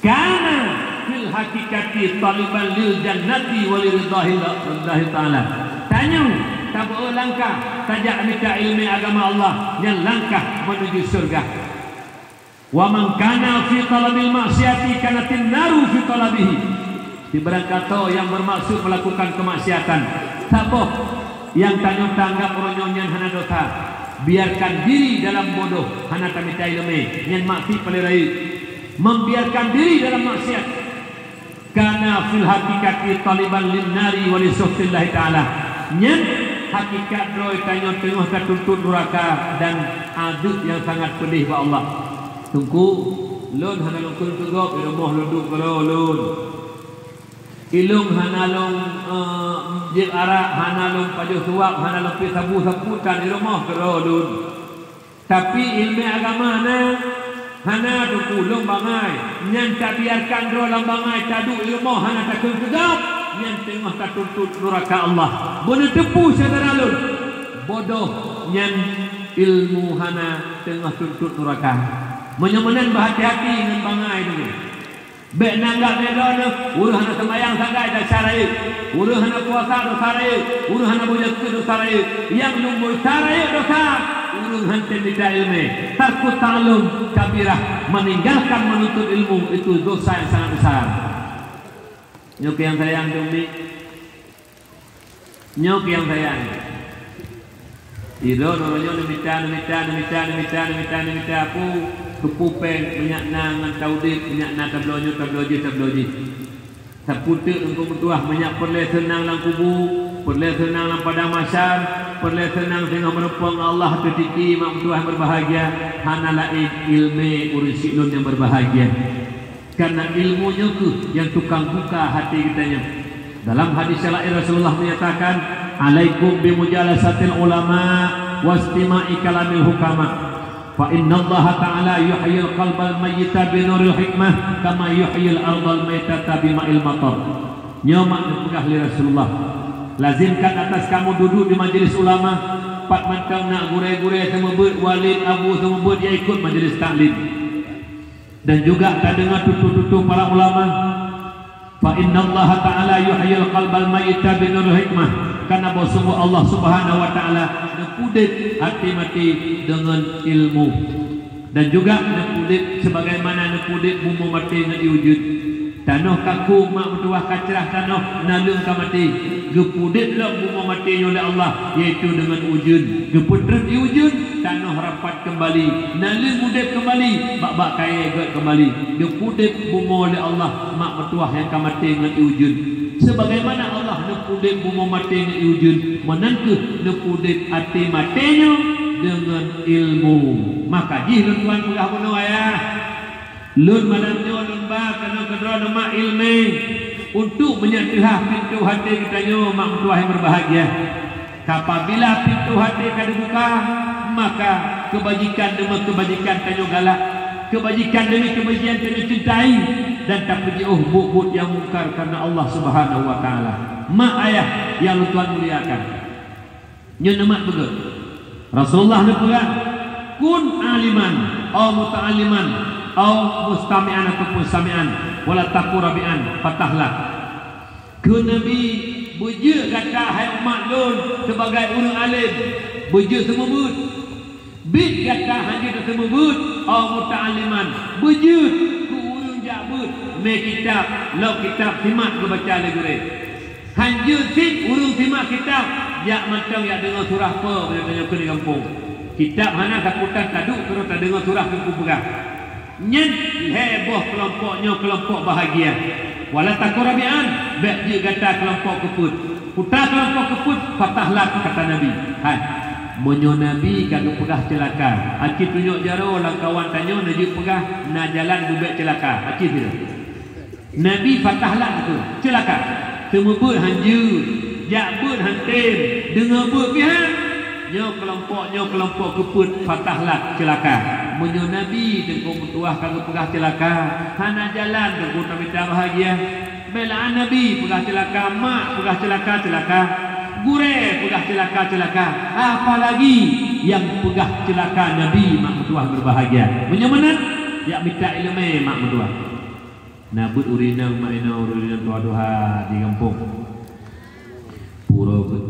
Kana fil haqiqati taliban lil jannati wa li ridhahi, ridhahi ta'ala. Tanyoe tabeuet langkah tajak mita ileumèe agama Allah nyang langkah meunuju syeuruga. Wa man kana fi talabil maksiati kanatin naru fi talabihi. Di barangkasoe nyang beumaksud meulakukan keumaksiatan, saboh nyang tanyoe tanggap uroe nyoe nyan hana dosa, biarkan diri dalam bodoh, hana tamita ileumèe, nyan maksiat paleng rayeuk. Membiarkan diri dalam maksiat, kana fil haqiqati taliban lin nari wa li sukhtillahi ta'ala. Nyan hakikat droe tanyoe teungoh tatuntut nuraka dan azeub nyang sangat peudeh bak Allah. Teungku, lôn hana lôn kheun keu gob, di rumoh lôn duek keudroe lôn. Ilôn hana lôn, eh, jeuet arak, hana lôn pajoh suwab, hana lôn piep sabu sapeue tan di rumoh keudroe lôn. Tapi ileumèe agama na, hana, Teungku, lôn bangai. Nyan tabiarkan droe lam bangai, taduek di rumoh hana takheun keugab, nyan teungoh tatuntut nuraka Allah. Beuneuteupeue syedara lôn, bodoh nyan ilmu hana teungoh tuntut nuraka. Meunyoe meunan, beuhati-hati ngon bangai, Teungku. Bèk na anggab lé droeneuh, ureueng hana seumayang sagai desya rayeuk, ureueng hana puasa desya rayeuk, ureueng hana beuzakat desya rayeuk. Nyang lumbôi desya rayeuk desya, ureueng hana mita ileumèe. Tarkut ta'allum kabirah, meninggalkan menuntut ilmu itu dosa yang sangat besar. Nyoe keuh nyang sayang, Teungku. Nyoe keuh nyang sayang. Sidroe nyoe neumita, neumita, neumita, neumita, neumita, neumita, peue, keupeue pèng, meunyo na ngon taudép, meunyo na tabloe nyoe, tabloe jih, tabloe jih. Sapeue teuk Teungku meutuah, meunyo peureulèe seunang lam kubu, peureulèe seunang lam padang mahsyar, peureulèe seunang singoh meurumpok ngon Allah, teutiti mak meutuah nyang berbahagia, hana laén ileumèe ureueng syiek lôn nyang berbahagia. Karena ilmu nyoe keuh nyang tukang buka hati geutanyoe. Dalam hadis yang lain Rasulullah menyatakan, "Alaikum bimujalasatil ulama wastima'i kalamil hukama. Fa innallaha ta'ala yuhyil qalbal mayyita binuril hikmah kama yuhyil ardal maitata bima'il matar." Nyoe mak neupeugah lé Rasulullah, lazimkan atas kamu duduk di majelis ulama, pat mantong na gurèe-gurèe seumeubeuet, walid, abu seumeubeuet, ya ikut majelis taklim. Dan juga tadeungoe tutoe-tutoe para ulama. Fa innallaha ta'ala yuhyil qalbal mayyita binuril hikmah. Karena bahwa sungguh Allah Subhanahu wa Ta'ala neupeudép até maté deungon ilmu. Dan juga neupeudép sebagaimana neupeudép bumoe maté ngon ié ujeuen. Tanoh ka khueng mak meutuah ka crah tanoh, naleueng ka maté. Geupeudép lom bumoe maté nyoe lé Allah, yaitu deungon ujeuen. Geupeutrön ié ujeuen, tanoh rapat keumbali, naleueng udép keumbali, bak-bak kayèe gèt keumbali. Geupeudép bumoe lé Allah mak meutuah nyang ka maté ngon ié ujeuen. Sebagaimana Allah neupeudép bumoe maté ngon ié ujeuen, meunan keuh neupeudép até maté nyoe deungon ilmu. Maka jih lôn tuan peugah bunoe ayah. Lôn malam nyoe lôn ba keunoe keudroe neumak ileumèe untuk meunyeuteuhah pintoe até geutanyoe mak meutuah nyang berbahagia. Apabila pintoe até ka teubuka, maka keubajikan deungon keubajikan tanyoe galak, keubajikan deungon keubajikan tanyoe cintai, dan tapeujiôh buet-buet nyang mungkar karena Allah Subhanahu wa Ta'ala. Mak ayah nyang lôn tuan muliakan, nyoe neumat beugèt. Rasulullah neupeugah, "Kun aliman, au muta'alliman, au mustami'an ataupun sami'an, wala takun rabi'an, fatahlah." Kheun Nabi, "Beujeuet gata hai umat lôn sibagai ureueng além, beujeuet seumeubeuet. Bit gata han jeuet seumeubeuet, au muta'alliman, beujeuet keu ureueng jak beuet, mé kitab, lok kitab simak geubaca lé gurèe. Han jeuet cit ureueng simak kitab, jak mantong jak deungoe surah peue meunyoe tanyoe keuneuk gampông. Kitab hana sapeue tan taduek keudroe tadeungoe surah keu peugah." Nyan lhèe boh keulompok nyoe keulompok bahagia. Wala takun rabi'an, bèk jeuet gata keulompok keupeuet. Peue keulompok keupeuet, fatahlah kata Nabi. Hai, meunyoe Nabi ka geupeugah ceulaka, aci tunyok jaroe lam kawan tanyoe neujeuet peugah na jalan beubèk ceulaka. Aci sidroe. Nabi fatahlah tu, ceulaka. Seumeubeuet han jeuet, jak beuet han tem, deungoe beuet pih han. Nyoe keulompok, nyoe keulompok keupeuet, fatahlah ceulaka. Meunyoe Nabi Teungku meutuah ka geupeugah ceulaka, hana jalan Teungku tamita bahagia. Beulaan Nabi peugah ceulaka, mak peugah ceulaka, ceulaka. Gurèe peugah ceulaka, ceulaka. Apalagi nyang peugah ceulaka Nabi mak meutuah berbahagia. Meunyoe meunan, jak mita ileumèe mak meutuah. Na beuet ureueng inong mak inong, ureueng inong tuha-tuha di gampông. Pura beuet.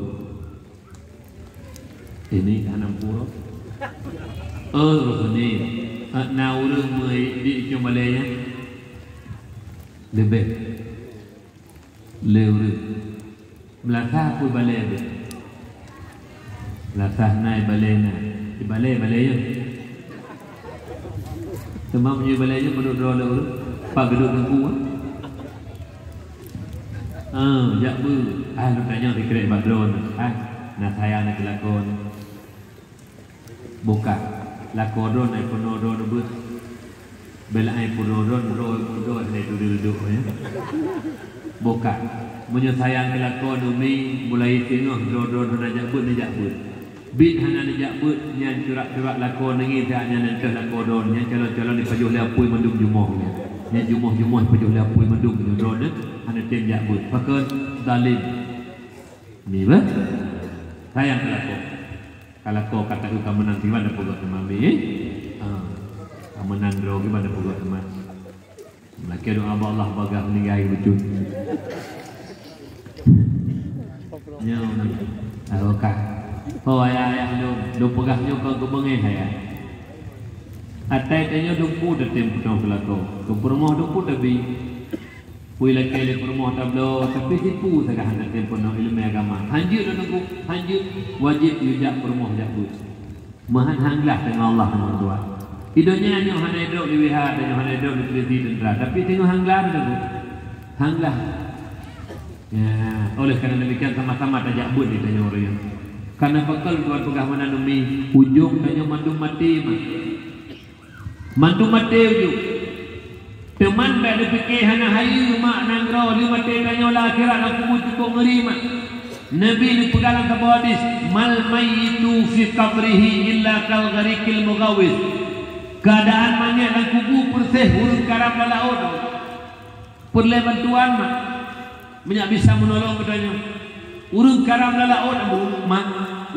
Ini ka hana pura. Oh, roh ni. Ah, na ureueng meu di ujong balèe nyan. Leubeh. Lé ureueng. Meulasah peue balèe beuet? Meulasah na ié balèe na. Ié balèe, balèe nyoe. Teuma meunyoe ié balèe nyoe peuduek droe lé ureueng, pat geuduek teungku, ah? Ah, jak beuet. Ah, lôn tanyong sikrek bak droeneuh. Ah, na sayang na keu lakoe nyoe. Buka. Lakoe droeneuh peunoh droeneuh beuet. Bela ai peunoh droeneuh, droe peunoh droeneuh hana teuduek-duek, ya. Boh ka. Meunyoe sayang keu lakoe neuh Mi, mulai singoh droe-droe hana jak beuet, neujak beuet. Bit hana neujak beuet, nyan curak-curak lakoe neungieng siat nyan, nyan teuh lakoe droe, nyan calon-calon jipajoh lé apui mandum jumoh nyan. Nyan jumoh-jumoh jipajoh lé apui mandum nyoe droe neuh hana tem jak beuet. Pakon? Zalim. Mi beh? Sayang keu lakoe. Ka lakoe ka takheun ka meunan, kiban tapeugah teuma Mi, eh? Ha. Ka meunan droe, kiban tapeugah teuma. Lakée doa bak Allah bagaih meuninggai beutôi. Nyoe. Aroka. Oh, ayah-ayah lôn, lôn peugah nyoe kon keu beungéh, ayah. Atai tanyoe dumpeue tatem peunoh keu lakoe. Keu peurumoh dumpeue tabi. Pui lakée lé peurumoh tabloe, tapi sipu sagai hana tem peunoh ileumé agama. Hanjeuet lôn teungku, hanjeuet. Wajéb yue jak peurumoh jak beuet. Meuhan han glah teungoh Allah teungoh tuan. Di donya nyoe hana idrop di W H, dan nyoe hana idrop di polisi tentara, tapi teungoh han glah teungku. Han glah. Ya, oleh karena demikian sama-sama tajak beuet di tanyoe ureuëng nyoe. Karena pakon Tuhan peugah meunan Mi, ujong tanyoe mandum maté, mak. Mandum maté ujong. Teuma bék neupike hana hayeue mak nanggroe, lheueh maté tanyoe lam akhirat lam kubu cukop ngeuri mak. Nabi neupeugah lam saboh hadis, "Mal mayyitu fi qabrihi illa kal ghariqil mughawwis." Keuadaan manyét lam kubu peureséh ureuëng karam lam laôt. Peureulée bantuan mak. Meunyak bisa meunolong geutanyoe. Ureuëng karam lam laôt, Abu, mak,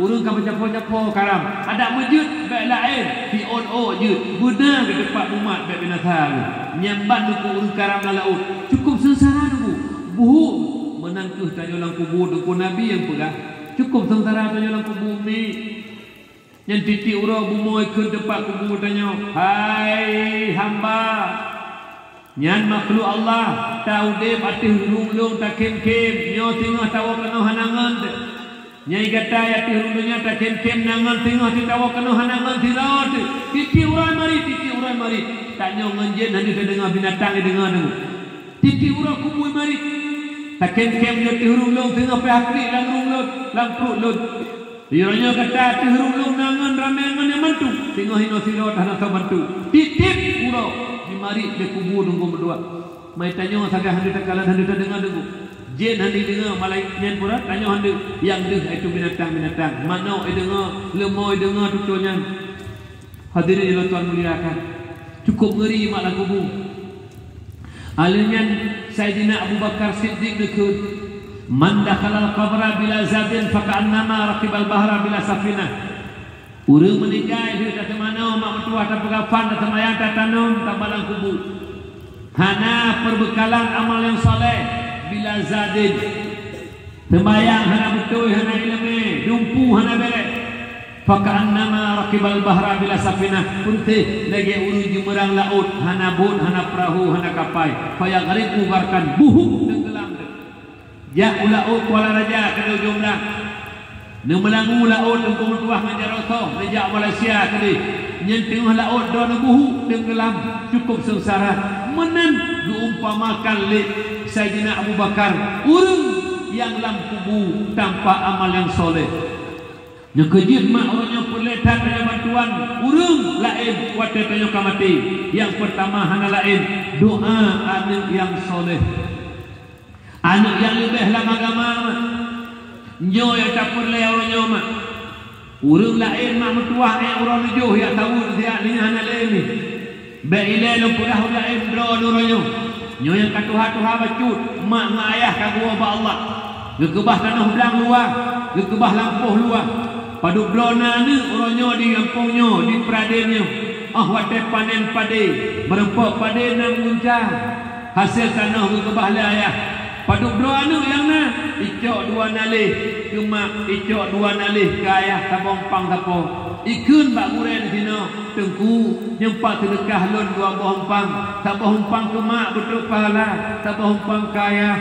ureuëng ka meucapo-capo karam. Adak meujeuet bék laén, siôn ôk jeuet. Beuna keu teumpat mumat bék binasa lé. Nyan ban teungku ureuëng karam lam laôt. Cukop seungsara teungku. Buhuk meunan kheueh tanyoe lam kubu, teungku Nabi nyang peugah. Cukop seungsara tanyoe lam kubu Mi. Nyan tieb-tieb uroe bumoe kheun teumpat kubu tanyoe, "Hai hamba, nyan makhluk Allah, ta udeb ateueh rhueng lôn takhém-khém, nyoe singoh tawoe keunoe hana ngon teuh. Nyang gata ateueh rhueng lôn nyan takhém-khém na ngon singoh teuh tawoe keunoe hana ngon sidroe teuh." Tieb-tieb uroe marit, tieb-tieb uroe marit. Tanyoe ngon jén hana tadeungoe, binatang jideungoe deungoe. Tieb-tieb uroe kubu marit. Takhém-khém nyoe teuh rhueng lôn, singoh pih haklik lam rhueng lôn, lam pruet lôn. Uroe nyoe gata teuh rhueng lôn na ngon ramé ngon nyang mantu, singoh inoe sidroe hana soe bantu. Tieb-tieb uroe jimarit lé kubu teungku meutuah. Mai tanyoe sagai hana takalon, hana tadeungoe deungoe. Jén hana deungoe, malaikat nyan pura tanyoe hana, nyang deuh itu binatang-binatang. Manok jideungoe, leumo jideungoe tutoe nyan. Hadirin nyang Tuhan muliakan, cukop ngeuri mak lam kubu. Alheuh nyan Saidina Abu Bakar Siddiq neukheun, "Man dakhalal qabra bila zadin faka'annama rakibal bahra bila safinah." Ureuëng meuninggai lheueh tateumanoe mak meutuah, tapeukafan, taseumayang, tatanom, taba lam kubu, hana peubeukalan amal nyang saleh, bila zadin, seumayang hana beutôi, hana iéleumé, dumpeue hana béreh. Faka'annama rakibal bahra bila safinah, peureséh lagée ureuëng jimeurang laôt, hana bot, hana peurahô, hana kapai. Fayaghriqu gharqan, buhuk teunggelam. Jak u laôt Kuala Raja keudeh ujong blang. Neumeulangue laôt teungku meutuah ngon jaroe soh, neujak Malaysia keudeh. Nyan teungoh laôt droeneuh buhuk teunggelam, cukop seungsara. Meunan geuumpamakan lé Saidina Abu Bakar, ureuëng nyang lam kubu tanpa amal nyang saleh. Nyang keujeuet mak, uroe nyoe peureulée that tanyoe bantuan ureuëng laén watée tanyoe ka maté. Nyang peurtama hana laén, doá aneuëk nyang saleh. Aneuëk nyang leubeh lam agama mak. Nyoe nyang tapeureulée uroe nyoe mak. Ureuëng laén mak meutuah ék uroe neujôh jak taweuet siat, nyan hana lé mi. Bék ilée lôn peugah u laén droeneuh uroe nyoe. Nyoe nyang ka tuha-tuha bacut, mak ngon ayah ka geuwoe bak Allah. Geukeubah tanoh blang luwa, geukeubah lampôh luwa. Padub droe na aneuëk uroe nyoe di gampông nyoe, di Peuraden nyoe. Óh watée panen padé, meurumpok padé na meungunca. Hasé tanoh geukeubah lé ayah. Padub droe aneuëk nyang na, icok dua naleh keu mak, icok dua naleh keu ayah, saboh umpang sapo. Ikheun bak gurée disinoe, "Teungku, nyoe pat seudeukah lôn dua boh umpang, saboh umpang keu mak beutôi pahala, saboh umpang keu ayah."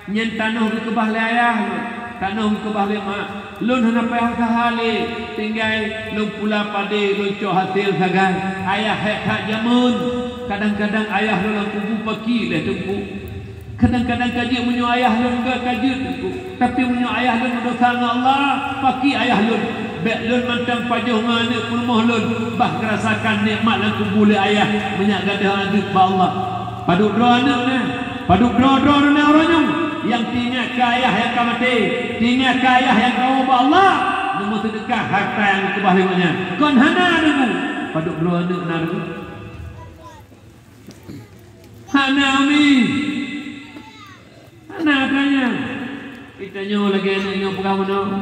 Nyan tanoh geukeubah lé ayah lôn, tanoh geukeubah lé mak. Lôn hana payah useuha lé, tinggai lôn pula padé, lôn cok hasé sagai. Ayah hék that jameun. Kadang-kadang ayah lôn lam kubu paki lé teungku. Kadang-kadang ka jeuet meunyoe ayah lôn ka, ka jeuet teungku. Tapi meunyoe ayah lôn meudesya ngon Allah, paki ayah lôn. Bék lôn mantong pajoh ngon aneuëk peurumoh lôn, bah geurasakan nikmat lam kubu lé ayah meunyak gadôh adeueb bak Allah. Padub droe aneuëk na, Padub droe-droe na uroe nyoe nyang teuingat keu ayah nyang ka maté, teuingat keu ayah nyang ka ubak Allah, neumeuseudeukah hareuta nyang keubah lé gobnyan. Kon hana deungoe, padub droe aneuk na deungoe. Hana umi. Hana tanya. Geutanyoe lagèe aneuk nyoe peugah meunoe.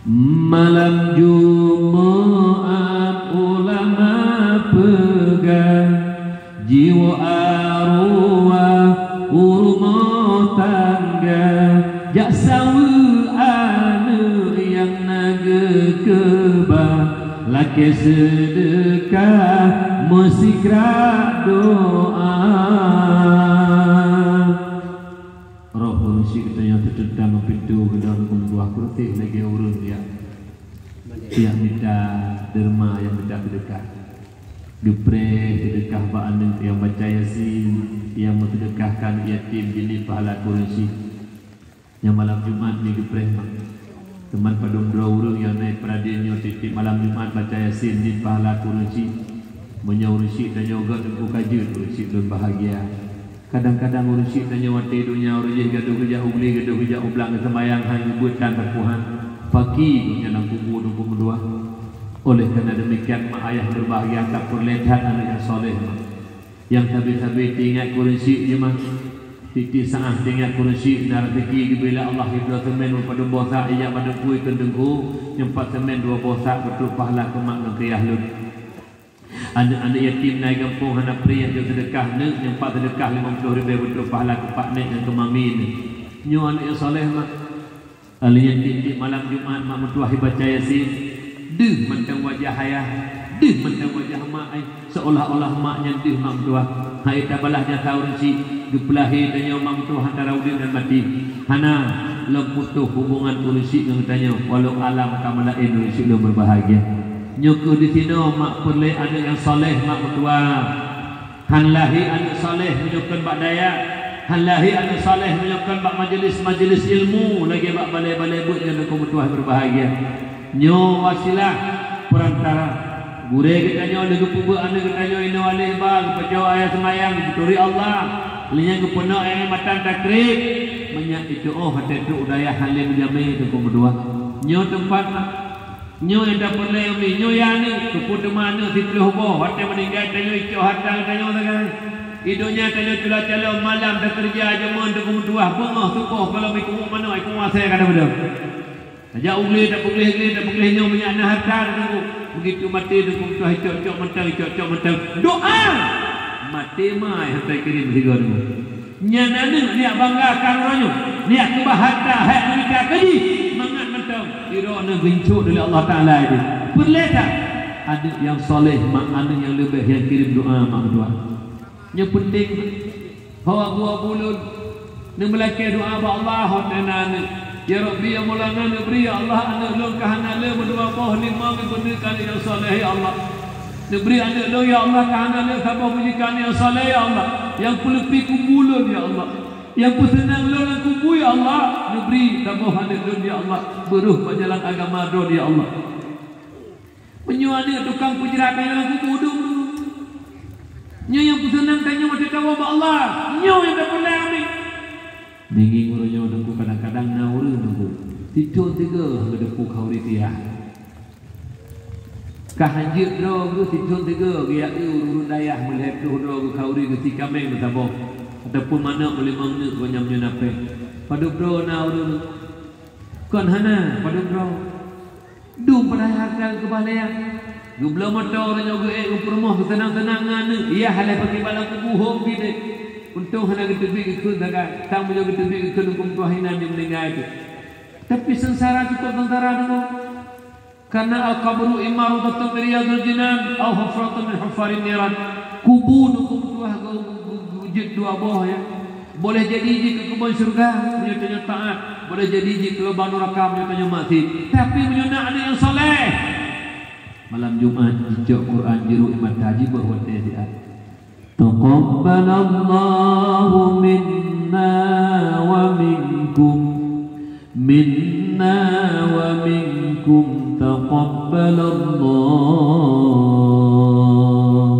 Malam Jumat ulama peugah, jiwoe arwah u rumoh tangga, jak saweue aneuk nyang na geukeubah, lakèe seudeukah meusigra doa. Roh ureueng syik geutanyoe teuteutang u pintoe geudong keumeutuah peureuteh lagèe ureueng jak, jak mita deurma, jak mita seudeukah. Geupreh seudeukah bak aneuk nyang baca Yasin, nyang meuseudeukah keu aneuk yatim jeuet pahala keu ureueng syik. Nyang malam Jumat nyoe geupreh mak. Teuma padub droe ureueng nyang na peuradin nyoe tiep-tiep malam Jumat baca Yasin jeuet pahala keu ureueng syik. Meunyoe ureueng syik tanyoe göt teungku ka jeuet, ureueng syik lôn bahagia. Kadang-kadang ureueng syik tanyoe watèe donya ureueng jih gadôh geujak u glé, gadôh geujak u blang geuseumbahyang han geubeuet tan sapeue han. Paki gobnyan lam kubu teungku meutuah. Oleh karena demikian mak ayah berbahagia, tapeureulèe that aneuk nyang saleh mak. Nyang sabe-sabe teuingat keu ureueng syik jih mak. Tiep-tiep saát teuingat keu ureueng syik na raseuki geubri lé Allah, ibloe seumén meupadub boh sak ijak bandum pui keu teungku, nyoe pat seumén dua boh sak beutôi pahala keu mak ngon keu yah lôn. Aneuk-aneuk yatim na i gampông hana pri nyang jeuet seudeukah, neuk nyang pat seudeukah limong ploh ribèe beutôi pahala keu pak nek ngon keu mami neuk. Nyoe aneuk nyang saleh mak. Aneuk yatim tiep malam Jumat mak meutuah ibaca Yasin. Deuh mantong wajah ayah, deuh mantong wajah mak ai, seolah-olah mak nyan deuh mak meutuah. Hai tabalah jasa ureueng syik, geupeulahé tanyoe mak meutuah antara udép dan maté. Hana lom putôh hubungan ureueng syik ngon tanyoe, walau alam ka meulaén ureueng syik lom berbahagia. Nyoe keuh disinoe mak peureulèe aneuk nyang saleh mak meutuah. Han lahé aneuk saleh meunyoe kon bak dayah, han lahé aneuk saleh meunyoe kon bak majelis-majelis ilmu lagèe bak balè-balè beuet nyan teungku meutuah berbahagia. Nyoe wasilah perantara. Gurèe geutanyoe lé geupeubeuet aneuk geutanyoe inoe aléh ba, geupeucok ayah seumayang, geupeuturi Allah. Lheueh nyan geupeunoh ayah matan takrib. Meunyak itu oh watèe trok u dayah han lé meujamé teungku meutuah. Nyoe teumpat Nyoe nyang tapeureulèe umi, nyoe ya aneuk, keupeue teuma aneuk siplôh boh, watèe meuninggai tanyoe icok hareuta geutanyoe sagai. I donya tanyoe cula-calo, malam takeureuja jameun teungku meutuah, beungoh suboh gohlom ikeumeung manok, ikeumeung asèe ka tapeudong. Tajak u glé, tapeugleh glé, tapeugleh nyoe meunyo na hareuta teungku. Beugitu maté teungku meutuah icok-cok mantong, icok-cok mantong. Doa! Maté mai hareuta ikirém sigoe teungku. Nyan aneuk neujak bangga keu uroe nyoe, neujak keubah hareuta hai Amerika keu jih, mangat mantong sidroe aneuk geuincok lé Allah Taala itu. Peureulèe that aneuk nyang saleh mak, aneuk nyang leubeh nyang kirém doa mak meutuah. Nyoe peunteng. Ho abu-abu lôn, neumeulakèe doa bak Allah watèe na aneuk. Ya Rabbi, ya Maulana, neubri, ya Allah, aneuk lôn ka hana lé meudua boh, limong ibeuneuh kali nyang saleh, ya Allah. Neubri aneuk lôn, ya Allah, ka hana lé saboh majikan nyang saleh, ya Allah, nyang peuleupie kubu lôn, ya Allah, nyang peuseunang lôn lam kubu, ya Allah. Neubri saboh aneuk lôn, ya Allah, beurôh bak jalan agama droe, ya Allah. Meunyoe aneuk tukang peujrat tanyoe lam kubu, dum. Nyoe nyang peuseunang tanyoe watèe tawoe bak Allah. Nyoe nyang tapeureulèe aneuk. Ngieng-ngieng uroe nyoe teungku, kadang-kadang na ureueng teungku, sithôn sigoe geuteupeu khauri tiah. Ka hanjeuet droe geuh sithôn sigoe geujak eu ureueng dayah meulhèe ploh droe geuh khauri geuh si kaméng meusaboh, ataupun manok meulimong neuk gobnyan meunyoe na péng. Padub droe na ureueng? Kon hana padub droe. Dum padahai hareuta geukeubah lé yah. Geubloe moto uroe nyoe geuék u peurumoh geuseunang-seunang ngon aneuk, yah lé pakriban lam kubu hom pih deh. Untông hana geuteubiet geukheun sagai, sang meunyoe geuteubiet geukheun huköm tuha inan nyang meuninggai teuh. Tapi seungsara cukôp seungsara deungoe. Karena al-qabru imma rawdatun min riyadil jinan, au hufratun min hufarin niran. Kubu huköm tuha geu-, geu-, geu-, jeuet dua boh ya. Boleh jadi jih keu keubon syeuruga meunyoe tanyoe taát, boleh jadi jih keu lubang nuraka meunyoe tanyoe maksiet. Tapi meunyoe na aneuk nyang saleh, malam Jumat jicok Quran, jiruek mata, jibeuh watèe siat. Taqabbalallahu minna wa minkum, minna wa minkum taqabbalallah.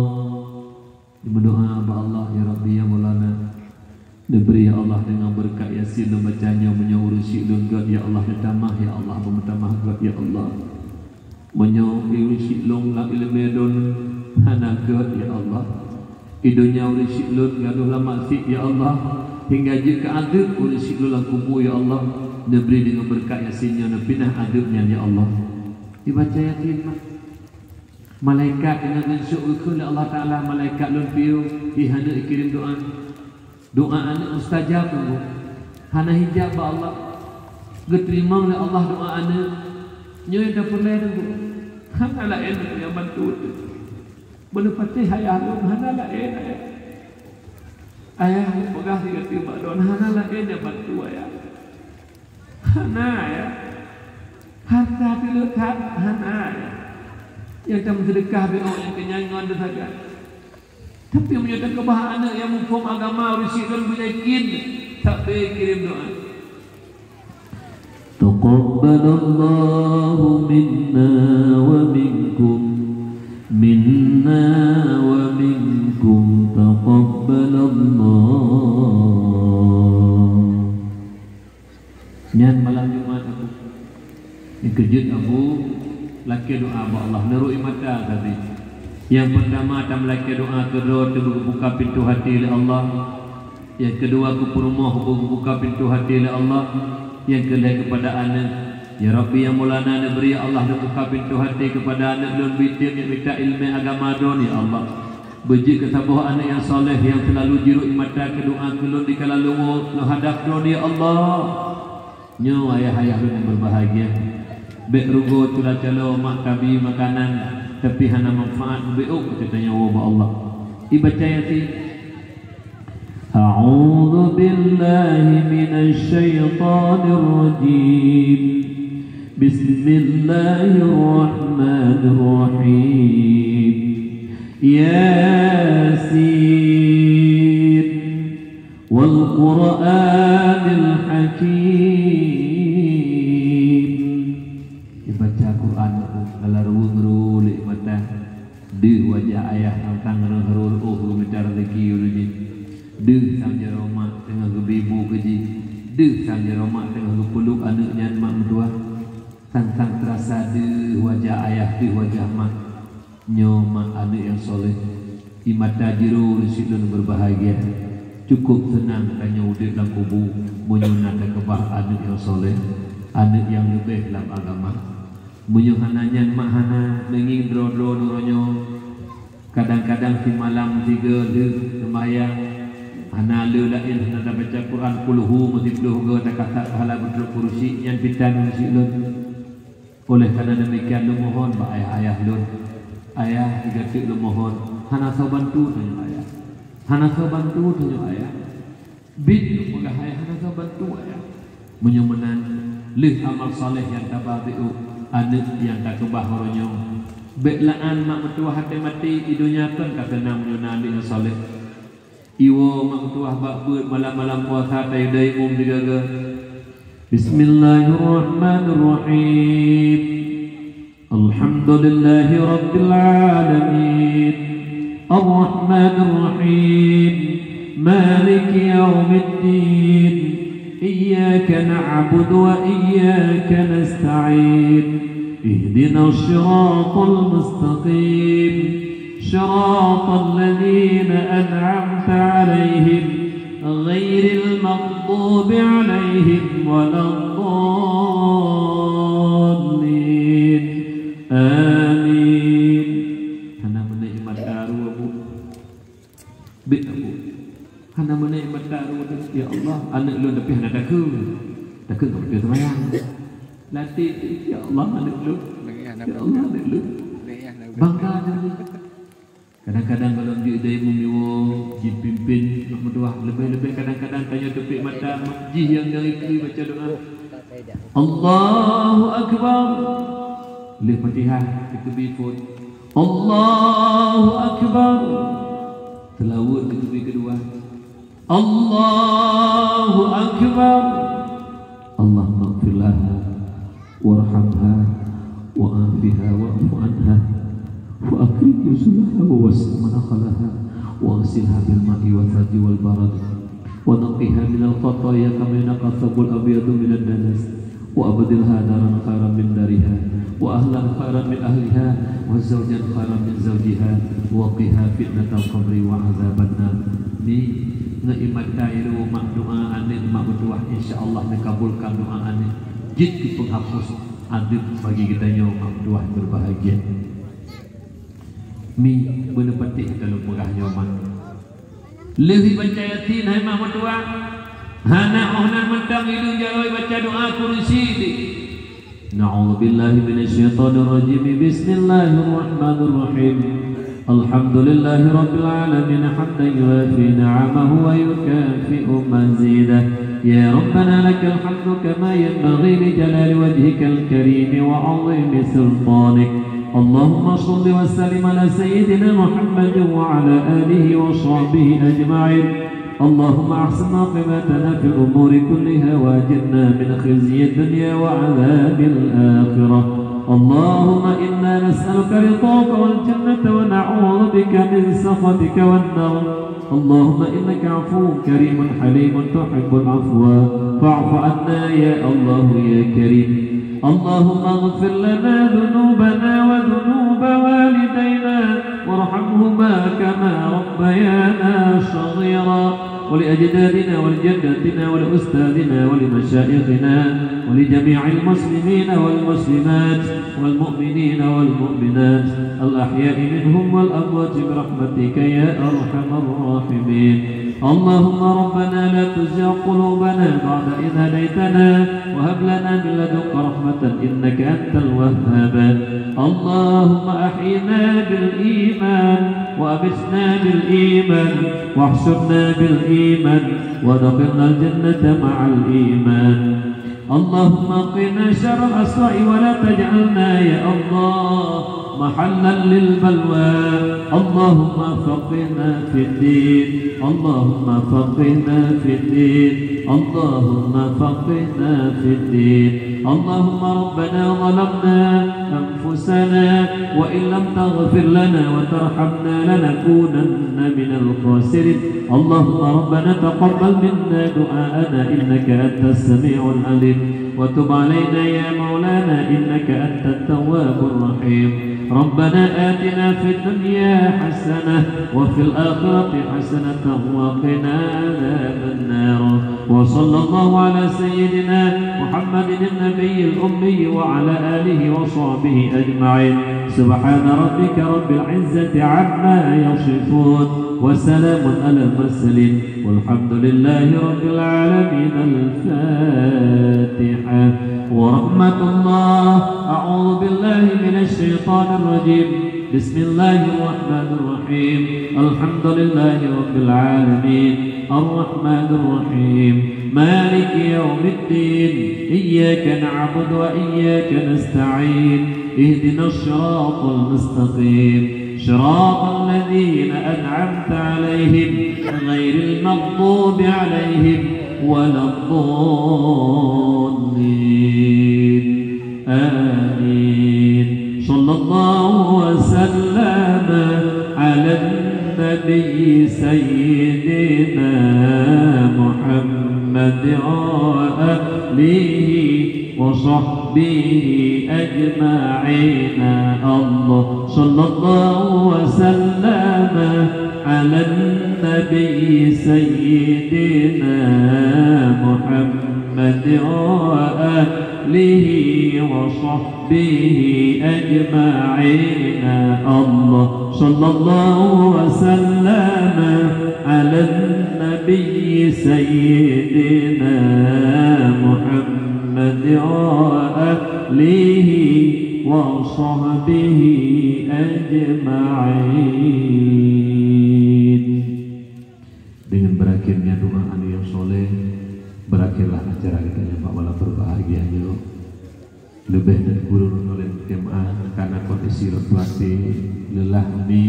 Meudoa bak Allah, ya Rabbi, ya Maulana, Yasin lôn baca nyoe, meunyoe ureuëng syiek lôn gét, ya Allah, neutamah, ya Allah, beumeutamah gét, ya Allah. Meunyoe ureuëng syiek lôn lam iéleumé droeneuh hana gét, ya Allah. I donya ureuëng syiek lôn gadôh lam maksiet, ya Allah, hingga jeuet keu adeueb ureuëng syiek lôn lam kubu, ya Allah, neubri deungon beureukat Yasin nyoe neupinah adeueb nyan, ya Allah. Ibaca Yasin, mak. Malaikat deungon geusok geukheun lé Allah Taala, malaikat lôn piôh, ih aneuëk ikirém doá. Doá aneuëk mustajab teungku. Hana hijab bak Allah. Geuteurimong lé Allah doá aneuëk. Nyoe nyang tapeureulée teungku. Hana laén nyang bantu teuh. Beuneupatéh ayah lôn hana laén ayah. Ayah lôn peugah sigoe teuk bak droeneuh hana laén nyang bantu ayah. Hana ayah. Hareuta teuleut that hana ayah. Nyang tameuseudeukah beu nyang keunyan ngon teusaga. Tapi meunyoe takeubah aneuëk nyang muphom agama, ureuëng syiek lôn beuyakin, sabe kirém doá. Taqabbalallahu minna wa minkum, minna wa minkum taqabbalallah. Nyan malam Jumat Abu. Nyang keujeuet Abu lakée doá bak Allah, neurok ie mata sabe. Nyang peurtama tameulakée doá keudroe teubeubuka pintoe até lé Allah. Nyang keudua keu peurumoh beubeuka pintoe até lé Allah. Nyang keulhée keupada aneuëk. Ya Rabbi, ya Maulana, neubri ya Allah neubuka pintoe até keupada aneuëk lôn beutem nyang mita iéleumé agama droeneuh ya Allah. Beujeuet keu saboh aneuëk nyang saleh nyang seulalu jirok ie mata keu doá keu lôn dikala lôn woe lôn hadap droeneuh ya Allah. Nyoe ayah-ayah lôn nyang beubahgia. Bék rugoe cula-calo mak kabi makanan, tapi hana manfaat, bék ôk geutanyoe woe bak Allah. Ibaca Yasin. A'udzu billahi minasy syaithanir rajim. Bismillahirrahmanirrahim. Yasin. Wal Qur'anil Hakim. Ibaca Quran, lala ruweueng ru lé mata. Deuh wajah ayah nyang tang reuh-reuh oh geumita rezeki ureuëng jih. Deuh sang jaroe mak teungoh geubi bu keu jih. Deuh sang jaroe mak teungoh geupeuluk aneuëk nyan mak meutuah. Sang-sang teurasa deuh wajah ayah, deuh wajah mak. Nyoe mak aneuëk nyang saleh. Ie mata jiroe ureuëng syiek lôn beubahgia. Cukôp seunang tanyoe udeb lam kubu meunyoe na takeubah aneuëk nyang saleh, aneuëk nyang leubeh lam agama. Meunyoe hana nyan mak hana, neungieng droe-droe neuronyoe. Kadang-kadang simalam sigoe lheueh seumayang, hana le laén hana tabaca Quran, kulhu meusiploh goe takasab pahala beutrok kurusi, nyan pitan ureuëng syiek lôn. Oleh karena demikian, lôn mohon bak ayah-ayah lôn, ayah, sigoe teuk lôn mohon, hana soe bantu tanyoe ayah. Hana soe bantu tanyoe ayah. Bit lôn peugah ayah hana soe bantu ayah. Meunyoe meunan, lheueh amal saleh nyang taba bék ôk, aneuëk nyang takeubah uroe nyoe. Bék la'an mak meutuah até maté, i donya kon ka seunang meunyoe na aneuëk nyang saleh. Iwoe mak meutuah bak beuet malam-malam puasa tayue dai mum sigaga. Bismillahirrahmanirrahim. Alhamdulillahi rabbil alamin. Arrahmanirrahim. Maliki yaumiddin. Iyyaka na'budu wa iyyaka nasta'in. Ihdinas siratal mustaqim. Siratal ladzina an'amta 'alaihim, ghairil maghdubi 'alaihim waladdallin. Amin. Hana meuneuk mata rua, Bu. Bit aku. Hana meuneuk mata rua, ya Allah, aneuëk lôn tapi hana takheun. Takheun ka beutôi seumayang. Latih, ya Allah, aneuëk lôn. Ya Allah, aneuëk lôn. Bangga jadi. Kadang-kadang gohlom jeuet dai mum iwoe, jipimpén mak meutuah, leubeh-leubeh kadang-kadang tanyoe teupék mata mak jih nyang nyang ikeu baca doa. Allahu Akbar. Lheueh Fatihah, ikeu bi phon. Allahu Akbar. Seulaweuet ikeu bi keudua. Allahu Akbar. Allahumma ighfir laha warhamha wa afiha wa'fu anha wa akrim nuzulaha wa wasi' madkhalaha wa aghsilha bil ma'i wa thalji wal barad. ونقها من الخطايا كما ينقى الثوب الأبيض من الدنس، وأبدلها دارا خيرا من دارها، وأهلا خيرا من أهلها، وزوجا خيرا من زوجها، وقها فتنة القبر وعذاب النار. Ni, ngon ié mata ilée mak doa aneuk mak meutuwah, insya Allah neukabulkan doa aneuk. Jeuet keu peunghapus adeueb bagi geutanyoe mak meutuwah beubahgia. Mi, beuneupatéh ka lôn peugah nyoe mak. Lheueh baca Yasin, hai mak meutuwah, hana 'oh nan mantong ilée jaroe baca doa kurusi. أعوذ بالله من الشيطان الرجيم. بسم الله الرحمن الرحيم. الحمد لله رب العالمين، حمدا يوافي نعمه ويكافئ مزيده. يا ربنا لك الحمد كما ينبغي لجلال وجهك الكريم وعظيم سلطانك. اللهم صل وسلم على سيدنا محمد وعلى آله وصحبه أجمعين. اللهم أحسن عاقبتنا في الأمور كلها وأجرنا من خزي الدنيا وعذاب الآخرة. اللهم إنا نسألك رضاك والجنة ونعوذ بك من سخطك والنار. اللهم إنك عفو كريم حليم تحب العفو فاعف عنا يا الله يا كريم. اللهم اغفر لنا ذنوبنا وذنوب والدينا وارحمهما كما ربيانا صغيرا، ولأجدادنا ولجداتنا ولأستاذنا ولمشايخنا ولجميع المسلمين والمسلمات والمؤمنين والمؤمنات الأحياء منهم والأموات برحمتك يا أرحم الراحمين. اللهم ربنا لا تزغ قلوبنا بعد إذ هديتنا وهب لنا من لدنك رحمة إنك أنت الوهاب. اللهم أحينا بالإيمان وأمتنا بالإيمان واحشرنا بالإيمان وأدخلنا الجنة مع الإيمان. اللهم قنا شر الأسواء ولا تجعلنا يا الله محلا للبلوى. اللهم فقهنا في الدين. اللهم فقهنا في الدين. اللهم فقهنا في الدين. اللهم ربنا ظلمنا أنفسنا وإن لم تغفر لنا وترحمنا لنكونن من الخاسرين. اللهم ربنا تقبل منا دعاءنا إنك أنت السميع العليم وتب علينا يا مولانا إنك أنت التواب الرحيم. ربنا آتنا في الدنيا حسنة وفي الآخرة حسنة وقنا عذاب النار. وصلى الله على سيدنا محمد النبي الأمي وعلى آله وصحبه أجمعين. سبحان ربك رب العزة عما يصفون وسلام على المرسلين والحمد لله رب العالمين. الفاتحة. ورحمة الله. أعوذ بالله من الشيطان الرجيم. بسم الله الرحمن الرحيم. الحمد لله رب العالمين. الرحمن الرحيم. مالك يوم الدين. إياك نعبد وإياك نستعين. اهدنا الصراط المستقيم. صراط الذين أنعمت عليهم غير المغضوب عليهم ولا الضالين. آمين. صلى الله وسلم على النبي سيدنا محمد وآله وصحبه أجمعين. الله صلى الله وسلم على النبي سيدنا محمد وآله وصحبه أجمعين. الله صلى الله وسلم على النبي سيدنا محمد وآله وصحبه أجمعين. Dengan berakhirnya doa aneuk nyang soleh, berakhirlah acara kita nyang bak malam berbahagia nyoe. Leubeh dan guru nuleng keumaah karena kondisi rot batin, lelah mi,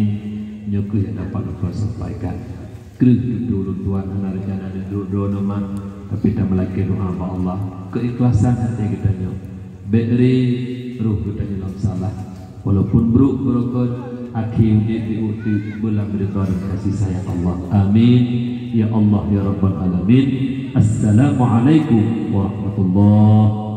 nyoe keuh nyang dapat ulôn sampaikan. Kreueh tutoe ulôn tuan hana rencana neuduek droe nama, tapi tameulakée doa bak Allah. Keikhlasan hati kita nyoe. Bék ri, roh geutanyoe lam salah. Walaupun brok beurokot, Akhé udép di uteuk beulam ridha dan kasih sayang Allah. Amin. Ya Allah, ya Rabbal Alamin. Assalamualaikum warahmatullahi